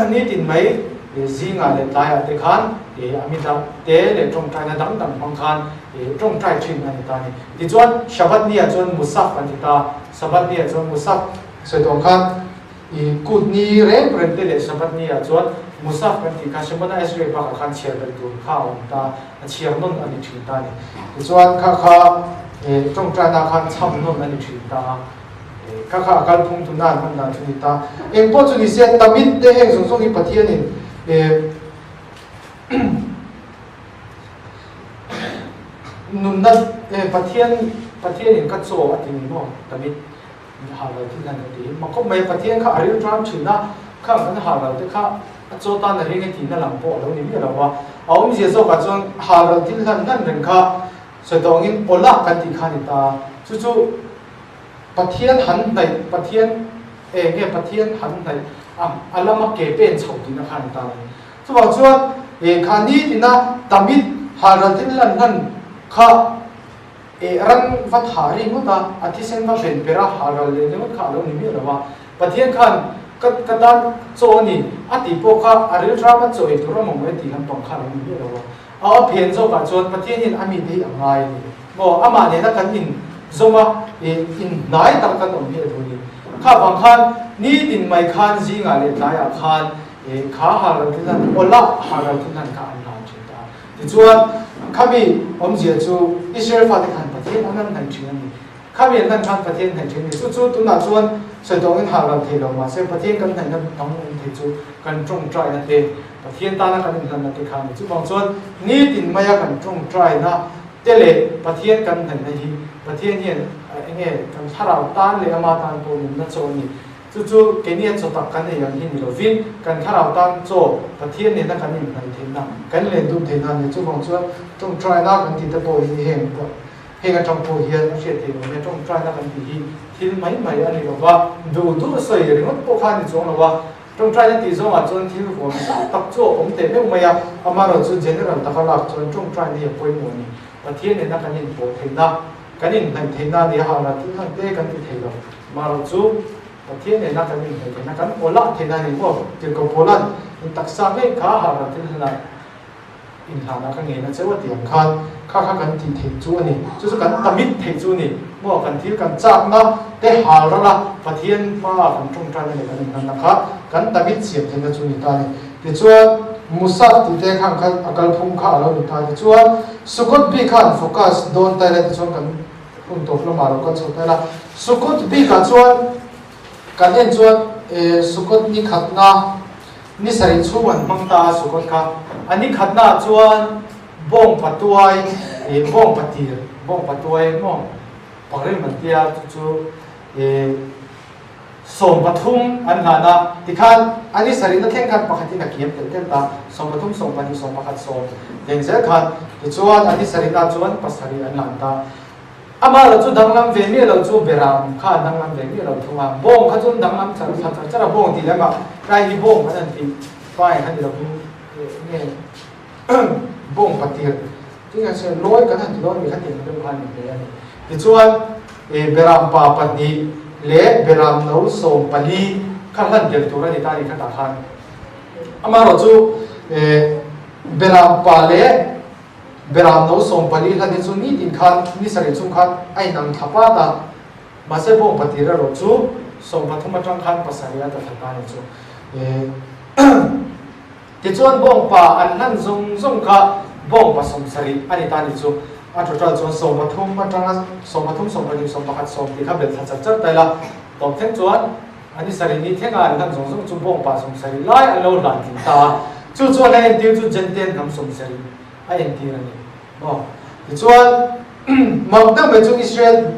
nitin mai zingah leh tlaiah te khan a midang te leh ṭawngṭaina dang dang hmang khan ṭawngṭai ṭhin a ni ta a ni. Tichuan Shabbat niah chuan Musaf an ti ta, Sabbath niah chuan Musaf sawi tawh ang khan I kut ni reng reng te leh Shabbat ni ah chuan Musaf kan tih kha Shemona Esrei bakah khan chhiar belh tur kha a awm ta, a chhiar nawn a ni thin ta a ni. Tichuan kha kha tawngtaina khan chham nawn a ni thin ta a, kha kha a kalphung tuna an hman dan chu ni ta. Eng pawh chu ni se Tamid te heng zawng zawng hi Pathianin nunna Pathian Pathianin ka chaw a ti ni maw Tamid. Hal lo thil han ti mak khawp mai a, Pathian kha a ril ṭam ṭhin a, khang kan hal lo te kha a chaw tan a ring e tihna lam pawh a lo ni miah lo va, a awmzia zawkah chuan hal lo thil hlan hlan reng kha sawi tawngin awla kan tih kha a ni ta, chu chu Pathian han hnaih, Pathian eng nge Pathian han hnaih a, a lama ke pen chho tihna kha a ni ta a ni. Chuvang chuan kha nitina tamit hal ral thil hlan hlan kha Eh ran va tha ri ngawt a, a thisen va ben per a, hal ral leh ringawt kha a lo ni miah lo a. Pathian khan ka ka tan chaw a ni a tih pawh kha a rilram a chaw ei tur a mamawh e tih lampang kha a lo ni miah lo a. A a phen zawkah chuan Pathian hian a mite hi a ngai a ni maw? Amah nena kan in zawm a, eh inhnai taka kan awm hi a duh a ni. Kha vang khan nitin mai khan zingah leh tlaiah khan eh kha hal ral thil hlan awlah hal ral thil hlan kha an hlan thin ta a. Tichuan, khami awmzia chu Israel fate khan Pathian an han hnaih thin a ni. Khami an hlan khan Pathian hnaih thin a ni. Chu chu tunah chuan sawi tawngin hal ral thei lo mahse Pathian kan hnaihna dang awm thei chu kan tawngtaina te, Pathian tana kan inhlanna te kha a ni. Chuvang chuan nitin maia kan tawngtaina te leh Pathian kan hnaihna hi Pathian hian enge kan thlarau tan leh ama tan pawh nunna chaw a ni. Chu chu keini a chaw tak kan ei ang hi ni lovin kan thlarau tan chaw Pathian nena kan inhnaih theihna, kan len dun theihna a ni. Chuvang chuan tawngtaina kan tih te pawh hi heng heng atang pawh hian a hriat theih awm e. Tawngtaina kan tih hi thil mai mai a ni lova, duh duh sawi ringawt pawh kha a ni chuang lo a. Tawngtaina tih zawngah chuan thil huam zau tak chu a awm teh meuh mai a, amaherawhchu chu general taka lak chuan tawngtaina hi a pawimawh a ni. Pathian nena kan inpawh theihna, kan inhnaih theihna a ni a, hahla thil hlan te kan ti thei lo. Marawh chu Pathian nena kan inhnaih theihna, kan awlah theihna a ni maw? Tirhkoh Paula'n in taksa ngei kha hahla thil hlanah inhlanah ka ngeina cheu a tih ang khan kha kha kan tih theih chu a ni. Chu chu kan tamit theih chu a ni maw? Kan thil kan chakna te hal ral a, Pathian hmaah kan tawngtaina leh kan inhlanna kha kan tamit siam theihna chu a ni ta a ni. Tichuan, Musat tih te khan kha a kalphung kha a lo ni ta. Tichuan, Sukkot bik khan focus dawn ta ila tichuan kan hun tawp lamah lo kal chho ta ila. Sukkot bikah chuan kan en chuan Sukkot ni khatna ni sarih chhung an hmang ta a Sukkot kha. A ni khatnaah chuan bawng patuai, bawng patir, bawng patuai emaw parim an tia chu chu 13 an hlan a, tikhan a ni sarihna thleng khan pakhatin a kiam telh telh ta, 13, 12, 11, 10 thleng zel khan, tichuan a ni sarihna chuan pasarih an hlan ta. Amah erawh chu danglam ve miah lo chu Beram kha an danglam ve miah lo thung a, bawng kha chu an danglam char thla char char a, bawng tih lemah tlai hi bawng kan han tih pai kha ni lovin nge bawng patir Tinge se lawi kan han ti dawn mi kha tiang deuh khan in hle a ni. Tichuan Beram pa pahnih leh Beram no 14 kha hlan tel tur a ni ta a ni kha tah khan. Amaherawh chu Beram pa leh Beram no 14 hlan hi chu nitin khan ni sarih chung khan a inang thla pat a. Mahse bawng patir erawh chu 13 atang khan pasarih a ta thla ta a ni chu. Tichuan bawngpa an hlan zawng zawng kha bawngpa 70 a ni ta ni chu a total chuan 13 atanga 13, 12, 11, 10 tih kha belh thla char char ta ila tawp thleng chuan a ni sarih ni thlenga an hlan zawng zawng chu bawngpa 70 lai an lo hlan tling ta a, chu chuan a entir chu Jentail hnam 70 a entir a ni maw. Tichuan mak deuh mai chu Israel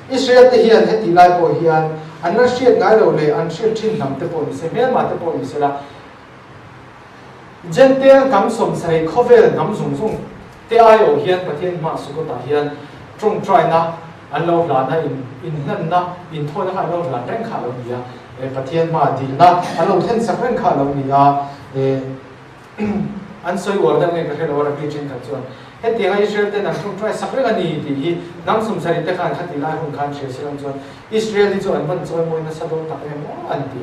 Israel te hian hetih lai pawh hian an la hriat ngai lo leh an hriat thin hnam te pawh ni se hmelma te pawh ni se la, Jentail hnam 70 khawvel hnam zung zung te aiawh hian Pathian hma Sukkot-ah hian tawngtaina an lo hlana in inhlanna, inthawina kha an lo hlan reng kha a lo ni a, Pathian hma dilna an lo thlen sak reng kha a lo ni a, an sawi uar deuh nge ka hre lo a Rabbi thenkhat chuan. Hetianga Israel ten an ṭawngṭai sak reng a ni tih hi hnam sumsarih te khan khatih lai hun khan hria silam chuan Israel hi chu an van chawimawi nasa dawn tak em aw an ti.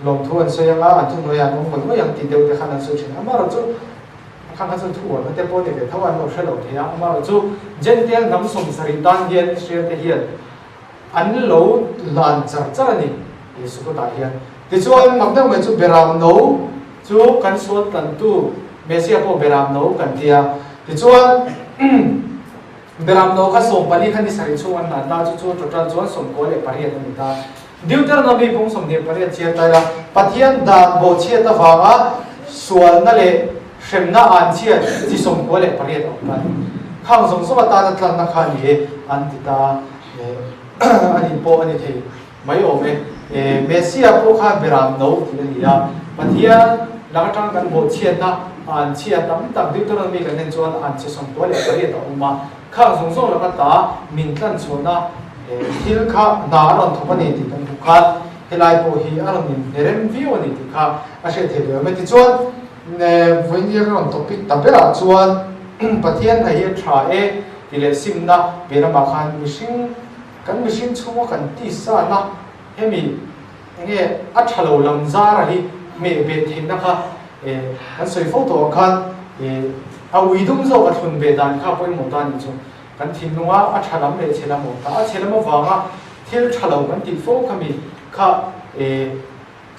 Lawmthu an sawi anga an thuhnuaiah an awm ngawih ngawih ang tih deuh te khan an sawi ṭhin. Amaherawhchu a khang kha chuan thu uarna te pawh ni ve tho an lo hre lo thei a. Amaherawhchu Jentail hnam sumsarih tan hian Israel te hian An lo lan char char a ni Jesu kutah hian. Tichuan, mak deuh mai chu Beram no chu kan sual tlantu Messiah pawh Beram no kan ti a. Tichuan, Beram no kha 14 kha ni sarih chhung an hlan ta, chu chu total chuan 98 a ni ta. Deuteronomy bung 28 chhiar ta ila, Pathian dan bawhchhiat avanga sualna leh hremna an chhiat chi 98 a awm ta a ni. Khang zawng zawng atana tlanna kha ni e an ti ta. A nih pawh a ni thei mai awm e. Messiah pawh kha Beram no tih a ni a, Pathian lak atanga kan bawhchhiatna an chhia tam tak Deuteronomy kan en chuan an chhe 98 a awm a, khang zawng zawng laka ta min tlan chhuahna thil kha hna a rawn thawk a ni tih kan hmuh khan helai pawh hi a rawn inhnerem viau a ni tih kha a hriat theih leh awm e. Tichuan vawinia ka rawn topic ta berah chuan Pathian hna hi a tha e tih leh simna piah lamah khan mihring, kan mihring chhunga kan tisana hemi enge a tha lo lam zara hi hmeh beh theihna kha kan sawi fo tawh ang khan a ui dum zawk a thlun beh dan kha pawimawh ta nih chu kan thinlunga a tha lam leh chhe lam awm ta a chhe lam avanga thil tha lo kan tih fo khami kha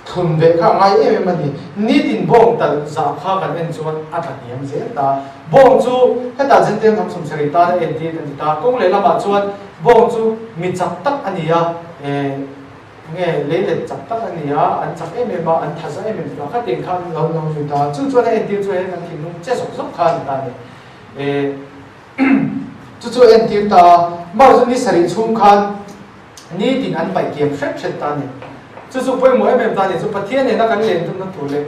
Thlun ve kha a ngai em em a ni. Nitin bawng talh zah kha kan en chuan a tla hniam zel ta. Bawng chu hetah Jentail hnam sawmsarih tan a entir kan ti ta. Kawng leh lamah chuan bawng chu mi chak tak a ni a, enge leilet chak tak a ni a, an chak em em a, an tha za em em ta. Khatiang kha an lo lo zui ta. Chu chuan a entir chu he kan thinlung che zawk zawk kha a ni ta a ni. Chu chu a entir ta a. Mao chu ni sarih chhung khan Nitin an paih kiam hret hret ta a ni. Chu chu pawimawh em em ta a ni. Chu Pathian nena kan len tumna tur leh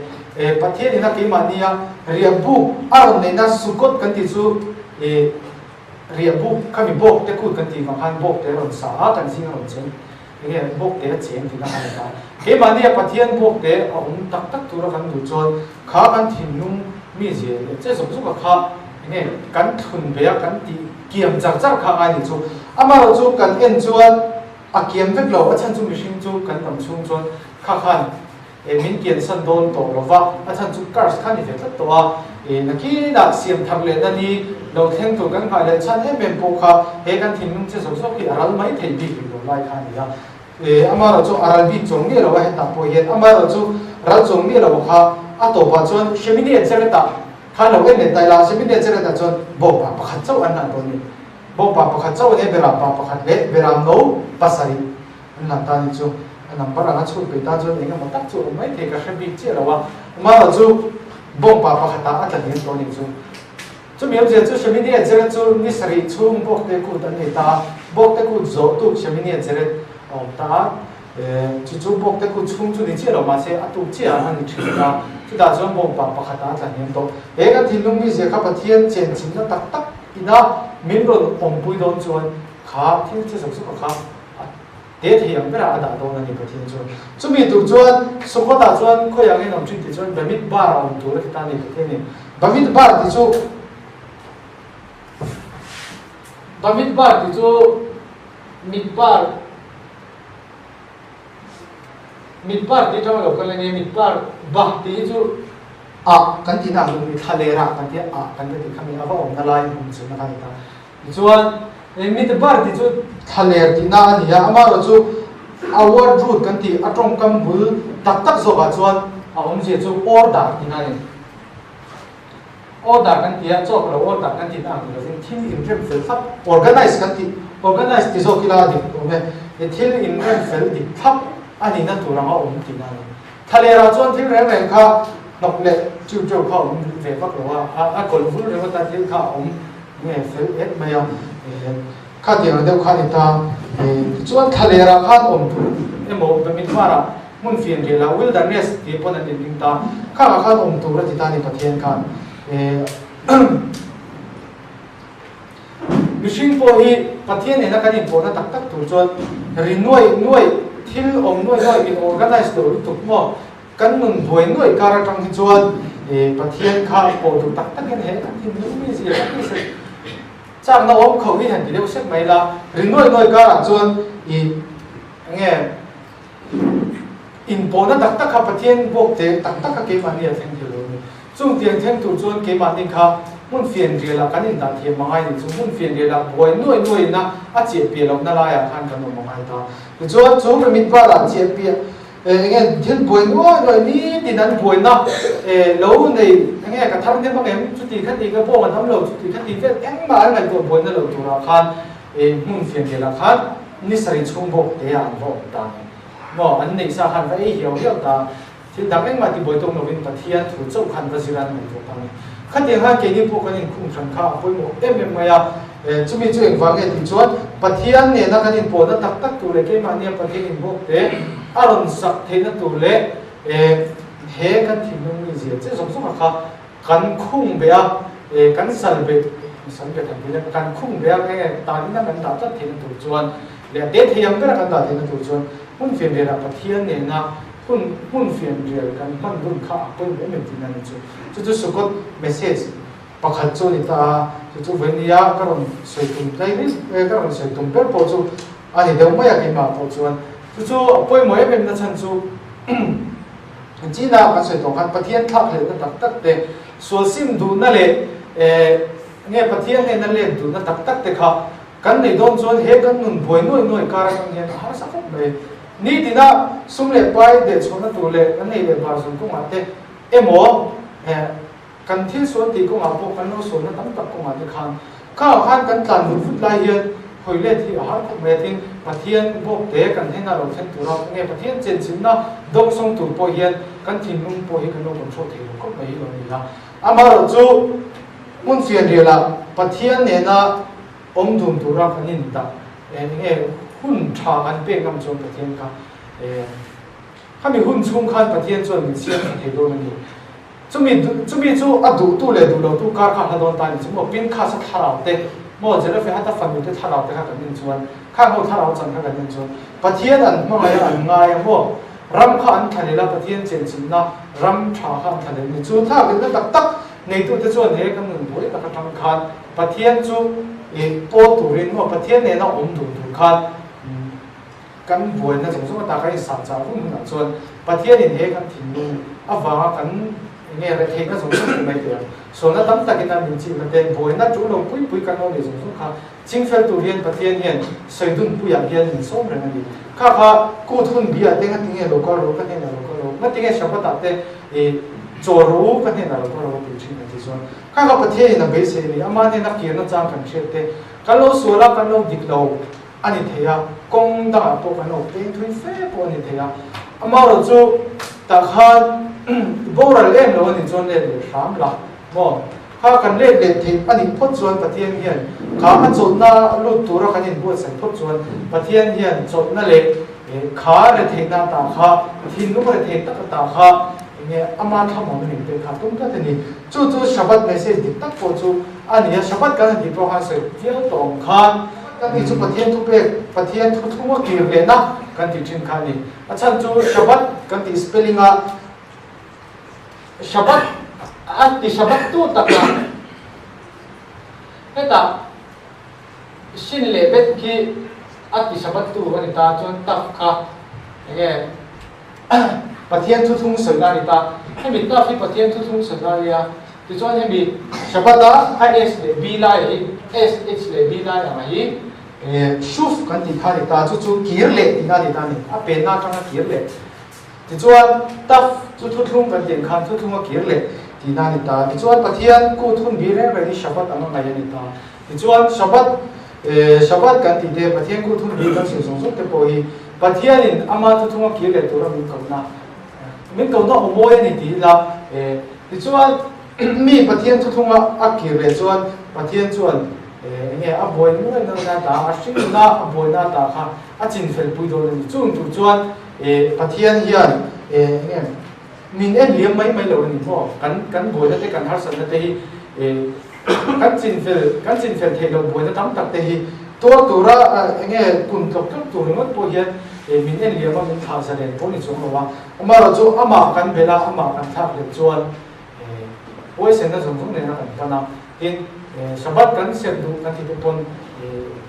Pathian ina keimahnia riah buk a rawn neihna Sukkot kan tih chu riah buk khami bawk te kut kan tih vang khan bawk te a rawn sa a, kan zing a rawn cheng. Enge bawk te a cheng tihna kha a ni ta. Keimahnia Pathian bawk te a awm tak tak tura kan duh chuan kha kan thinlung mizia leh che zawk zawka kha enge kan thlun ve a kan tih Kiam char char kha ngai nih chu. Amaherawh chu kan en chuan a kiam vek lo, a chhan chu mihring chu kan dam chhung chuan kha khan min kian san dawn tawh lo va, a chhan chu curse kha ni ve tlat tawh a, nakinah siam thar leh na ni lo thleng tur kan nghah leh chhan em em pawh kha he kan thinlung che zawk zawk hi a ral mai thei bik rih lo lai kha a ni a. Amaherawh chu a ral bik chuang miah lo a hetah pawh hian amaherawh chu ral chuang miah lo kha a tawpah chuan Shemini Atzeretah Kha lo en leh ta ila, Shemini Atzeretah chuan bawngpa pakhat chauh an hlan dawn a ni. Bawngpa pakhat chauh ane beram pa pakhat leh beram no pasarih an hlan ta a ni chu. A number anga chhut peih tan chuan eng emaw tak chu a awm mai thei ka hre bik chiah lo a, amaherawh chu bawngpa pakhatah a tla hniam tawh a ni chu. Chumi awmzia chu Shemini Atzeret chu ni sarih chhung Bawkte kut an nei ta a, Bawkte kut zawh tuk Shemini Atzeret a awm ta a, chu chu Bawkte kut chhung chu ni chiah lo mahse a tuk chiah ah a ni thin ta, chutah chuan bawngpa pakhat ah a tla hniam tawh. He kan thinlung mizia kha Pathian chenchilhna tak tak ina min rawn awmpui dawn chuan kha thil che zawk zawk a kha a Te thei ang berah a dah dawn a ni Pathian chuan. Chumi tur chuan Sukkot-ah chuan khawiah nge an awm thin tih chuan Bamit Bar a awm tur a ti ta a ni Pathian in. Bamit Bar tih chu Bamit Bar tih chu Mit Bar Mit Bar tih atanga lo kal a nia Mit Bar Bah tih hi chu Ah kan tihna ang mi thla lerah kan tia ah kan va tih kha mi a va awmna lai hmun chhunna kha a ni ta. Tichuan, Midbar tih chu thlaler tihna a ni a, amaherawhchu a word root kan tih a tawngkam bul tak tak zawkah chuan a awmzia chu order tihna a ni. Order kan ti a, chaw ka lo order kan tihna ang ni lovin thil inrem fel thlap, organize kan tih, organize ti zawk ila a dik awm e, thil inrem fel dik thlap a nihna tur anga awm tihna a ni. Thlalerah chuan thil reng reng kha hnawk leh tiu teuh kha a awm ve vak lo a, a kawlh vul ringawt a thil kha a awm nge fel et mai a, khatiang ang deuh kha a ni ta. Tichuan thlalerah khan awm tur emaw Bamidbar-ah hmun fian rih lah wilderness tih pawn an inring ta, khangah khan awm tur a ti ta a ni Pathian khan. Mihring pawh hi Pathian nena kan inpawhna tak tak tur chuan ri nuaih nuaih, thil awm nuaih nuaih in organize loh lutuk maw? Kan nun buai nuaih kar atang hi chuan. Pathian kha pawh duh tak takin he kan thinlung mi zia kan ti sek chakna awm kho hi han ti deuh sek mai la, ri nuai nuai karah chuan i enge inpawhna tak tak kha Pathian bawk te tak tak kha keimahni a thleng thei lo a ni. Chung tiang thleng tur chuan keimahni kha hmun fianrialah kan indah thiam a ngai ni chu hmun fianrialah buai nuai nuaiin a a chiah piah lohna laiah khan kan awm a ngai ta. Tichuan chu Bamidbar-ah chiah piah Eng nge thil buai nuai nuai nitin an buaina lo nei eng nge ka thar hnem ang em chuti kha ti ka bawng an am lo chuti kha ti vel engmah an ngaihtuah buaina lo turah khan hmun fianrialah khan ni sarih chhung bawk te ah an va awm ta ni maw an neih sa khan va ei hiau hiau ta thil dang engmah ti buai tawk lovin Pathian thu chauh khan va zir an ngaihtuah ta ni khatiang khan keini pawh kan inkhung hran kha a pawimawh em em mai a chumi chu engvang nge tih chuan Pathian nena kan inpawhna tak tak tur leh keimahnia Pathian inbawk te a rawn sak theihna tur leh he kan thinlung mi zia che zawng zawng a kha kan khung beh a, kan sal beh, sal beh kan ti leh kan khung beh a enge tan ina kan dah tlat theihna tur chuan leh a te thei ang bera kan dah theihna tur chuan hmun fianrialah Pathian nena hun hmun fianrial kan hman dun kha a pawimawh em em tihna a ni chu. Chu chu Sukkot message Pakhat chu a ni ta a, chu chu vawinia ka rawn sawi tum tlai mai, ka rawn sawi tum ber pawh chu a ni deuh mai a keimah pawh chuan. Chu chu a pawimawh em em na chhan chu China kan sawi tawh khan Pathian thlak hlehna tak tak te, sual sim duhna leh nge Pathian hnena let duhna tak tak te kha kan neih dawn chuan he kan nun buai nuai nuai kar atang hian a harsa khawp mai. Nitina sum leh pai dehchhuahna tur leh kan nei leh bar zawng kawngah te emaw Kan thil sual tih kawngah pawh kan lo sualna tam tak kawngah te khan kha khan kan tlan vut vut lai hian hawi let hi a har khawp mai a tin Pathian bawk te kan hnenah lo thlen tura enge Pathian chenchilhna dawngsawng tur pawh hian kan thinlung pawh hi kan lo control thei lo khawp mai hi lo ni a. Amaherawhchu hmun fianrialah Pathian nena awm dun tura kan indah enge hun tha kan pek ngam chuan Pathian kha khami hun chhung khan Pathian chuan min siam tha thei dawn a ni. Chumi chumi chu a duhtu leh duh lotu kar kha hla dawn ta a ni chu maw? Pinkhas-a thlarau te maw Zelofehata fanu te thlarau te kha kan en chuan khang ho thlarau chan kha kan en chuan Pathian an hmangaih a an ngai a maw? Ram kha an thla lel a Pathian chenchilhna ram tha kha an thla lel a ni. Chu thlak lehna tak tak neitute chuan he kan nun buai tak atang khan Pathian chu ih pawl turin maw Pathian nena awm dun tur khan Kan buaina zawng zawng ata kan insah chah vung hunah chuan Pathianin he kan thinlung avanga kan enge retheihna zawng zawng ti mai teh ang. Sualna tam takin a min chihna te, buaina tul lo pui pui kan lo nei zawng zawng kha chingfel tur hian Pathian hian sawi dun puiah hian min sawm reng a ni. Kha kha kut hun biah te ngatinge lo kal rawh ka hnenah lo kal rawh, ngatinge Shabbat-ah te i chaw rawh u ka hnenah lo kal rawh a ti thin a ti chuan kha kha Pathianin a beisei a ni. Ama hnena kirna chang kan hriat te, kan lo sual a, kan lo dik lo. a ni thei a, kawng dangah pawh kan lo peng thui fe pawh a ni thei a. Amaherawh chu tah khan i boral em lo a nih chuan let leh hram la maw? Kha kan let leh theih a nih phawt chuan Pathian hian kha a chawlhna lut tura kan inbuatsaih phawt chuan Pathian hian chawlhna leh kha retheihna atah kha thinlung rethei tak atah kha enge ama thlamuanna min pek kha tum tlat a ni. Chu chu Shabbat message dik tak pawh chu a ni a, Shabbat kan han tih pawh khan sawi viau tawh ang khan kan tih chu Pathian thupek, Pathian thu thunga kir lehna kan tih thin kha a ni. A chhan chu Shabbat kan tih spelling a Shabbat a ti Shabbat tu tak a, hetah Shin leh Bet khi a ti Shabbat tu a ni ta chuan Taf kha enge Pathian thu thung sawina a ni ta. Hemi Taf hi Pathian thu thung sawina a nia. Tichuan hemi Shabbat-a a S leh B lai hi, S, H leh B lai ang hi Shuf kan tih kha a ni ta, chu chu kir leh tihna a ni ta a ni, a penna atanga kir leh. Tichuan Taf chu thuthlung kan tih ang khan thuthlunga kir leh tihna a ni ta. Tichuan Pathian kut hun bi reng reng hi Shabbat anga ngaih a ni ta. Tichuan Shabbat, Shabbat kan tih te, Pathian kut hun bi kan sawi zawng zawng te pawh hi Pathianin ama thuthlunga kir leh tura min kohna, min kohna aw mawi a ni tih ila, Tichuan, mi Pathian thuthlunga a kir leh chuan Pathian chuan eng nge a buai nuai nuai na ta, a hringnuna a buaina ta kha a chinfel pui dawn a ni. Chung tur chuan Pathian hian eng nge min en liam mai mai lo a ni maw? Kan kan buaina te, kan harsatna te hi kan chinfel kan chinfel theih loh buaina tam tak te hi tuar tura eng nge kun tlawk tlawk tur ringawt pawh hian min en liam a, min thlah zalen pawh ni chuang lo a. Amaherawhchu amah kan belh a, amah kan thlak leh chuan. Huaisenna zawng zawng nena kan pan a, tin, Shabbat kan serh duh kan ti te pawn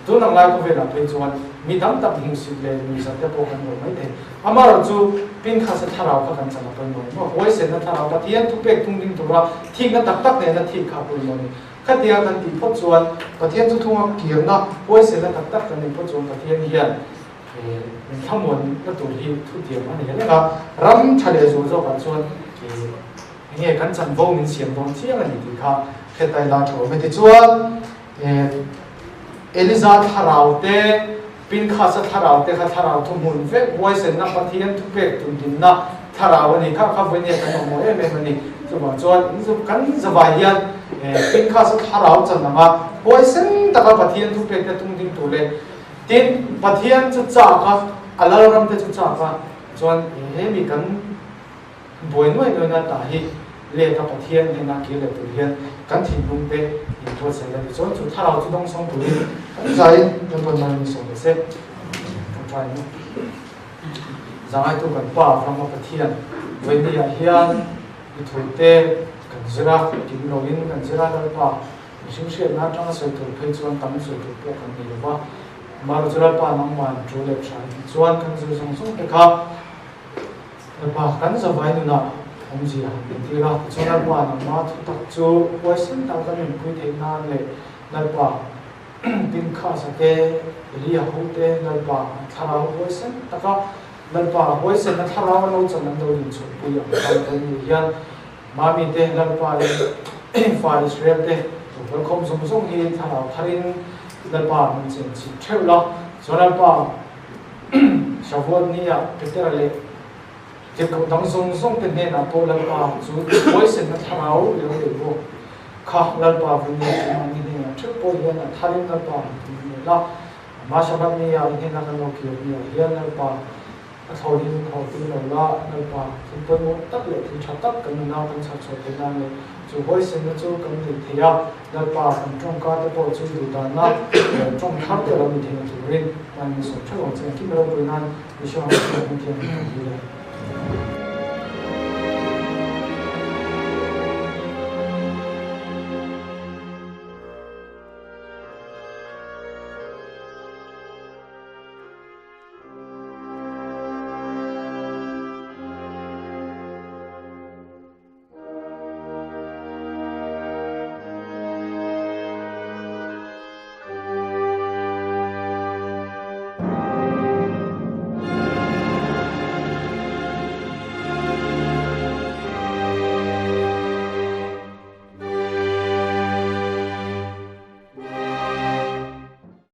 tun ang lai khawvelah phei chuan mi tam tak hmuhsit leh nuihzat te pawh kan lo mai thei. Amaherawhchu Pinchas-a thlarau kha kan chan a pawimawh ni maw? Huaisenna thlarau Pathian thupek tung ding tura thikna tak tak nena thik kha a pawimawh ni. Khatia kan tih phawt chuan Pathian chu thunga kirna huaisenna tak tak kan neih phawt chuan Pathian hian min thlamuanna tur hi thutiam a nei reng a, ram tha leh zual zawkah chuan enge kan chanvo min siam dawn chiang a ni tih kha hretai la tha awm e. Tichuan Eliza thlarau te, Pinchas-a thlarau te kha thlarau thuhmun vek, huaisenna Pathian thupek tundinna thlarau a ni kha kha vawinia kan awmawh em em a ni. Chuvang chuan kan zavai hian Pinchas-a thlarau chan anga huaisen taka Pathian thupek te tungding tur leh tin Pathian chu chak a, a lalram te chu chak a, chuan hemi kan Buai nuai nuai na tah hi let a Pathian hnena kir leh tur hian kan thinlung te in buatsaih la tichuan chu thlarau chu dawngsawng turin kan zaiin kan rawn mai min sawm leh se. Ṭawngṭai nu Zangaitu kan Pa Rama Pathian vawiini ah hian i thu te kan zir a, kim loin kan zir a Lalpa mihring hriatna atanga sawi tur phei chuan tam sawi tur pawh kan nei lova, amaherawhchu Lalpa nangmah in ṭul leh ṭha i tih chuan kan zir zawng zawng te kha Lalpa, kan zavai nunah awmzia han entir a, tichuan Lalpa nangma thutak chu huaisen tak kan inpui theih nan leh Lalpa Pinchas-a te, Eliahu te, Lalpa an thlarau huaisen taka Lalpa huaisenna thlarau an lo chan an lo inchhawpui ang khan kan nih hian Mami te, Lalpa in fa Israel te lo kalkhawm zawng zawng hi thlarau tharin Lalpa min chenchilh theuh la, chuan Lalpa Shavuot nia Petera leh tirhkoh dang zawng zawng te hnenah pawh Lalpa chu huaisenna thlarau leo leh bawk kha Lalpa Vunia chu mahni hnenah theuh pawh hian a tharin Lalpa han ti ngei la. Amah Shabbat nia i hnena kan lo kir niah hian Lalpa a thlawhin haw tir lo la, Lalpa thil pawimawh tak leh thil tha tak kan nuna kan chhar chhuah theih nan leh chu huaisenna chu kan neih theih a, Lalpa kan tawngka te pawh chu duhdanna leh tawng thar te lo ni theihna turin Hman min sawm theuh ang che. Engkim ropui nan Isua hming thianghlim kan dil e.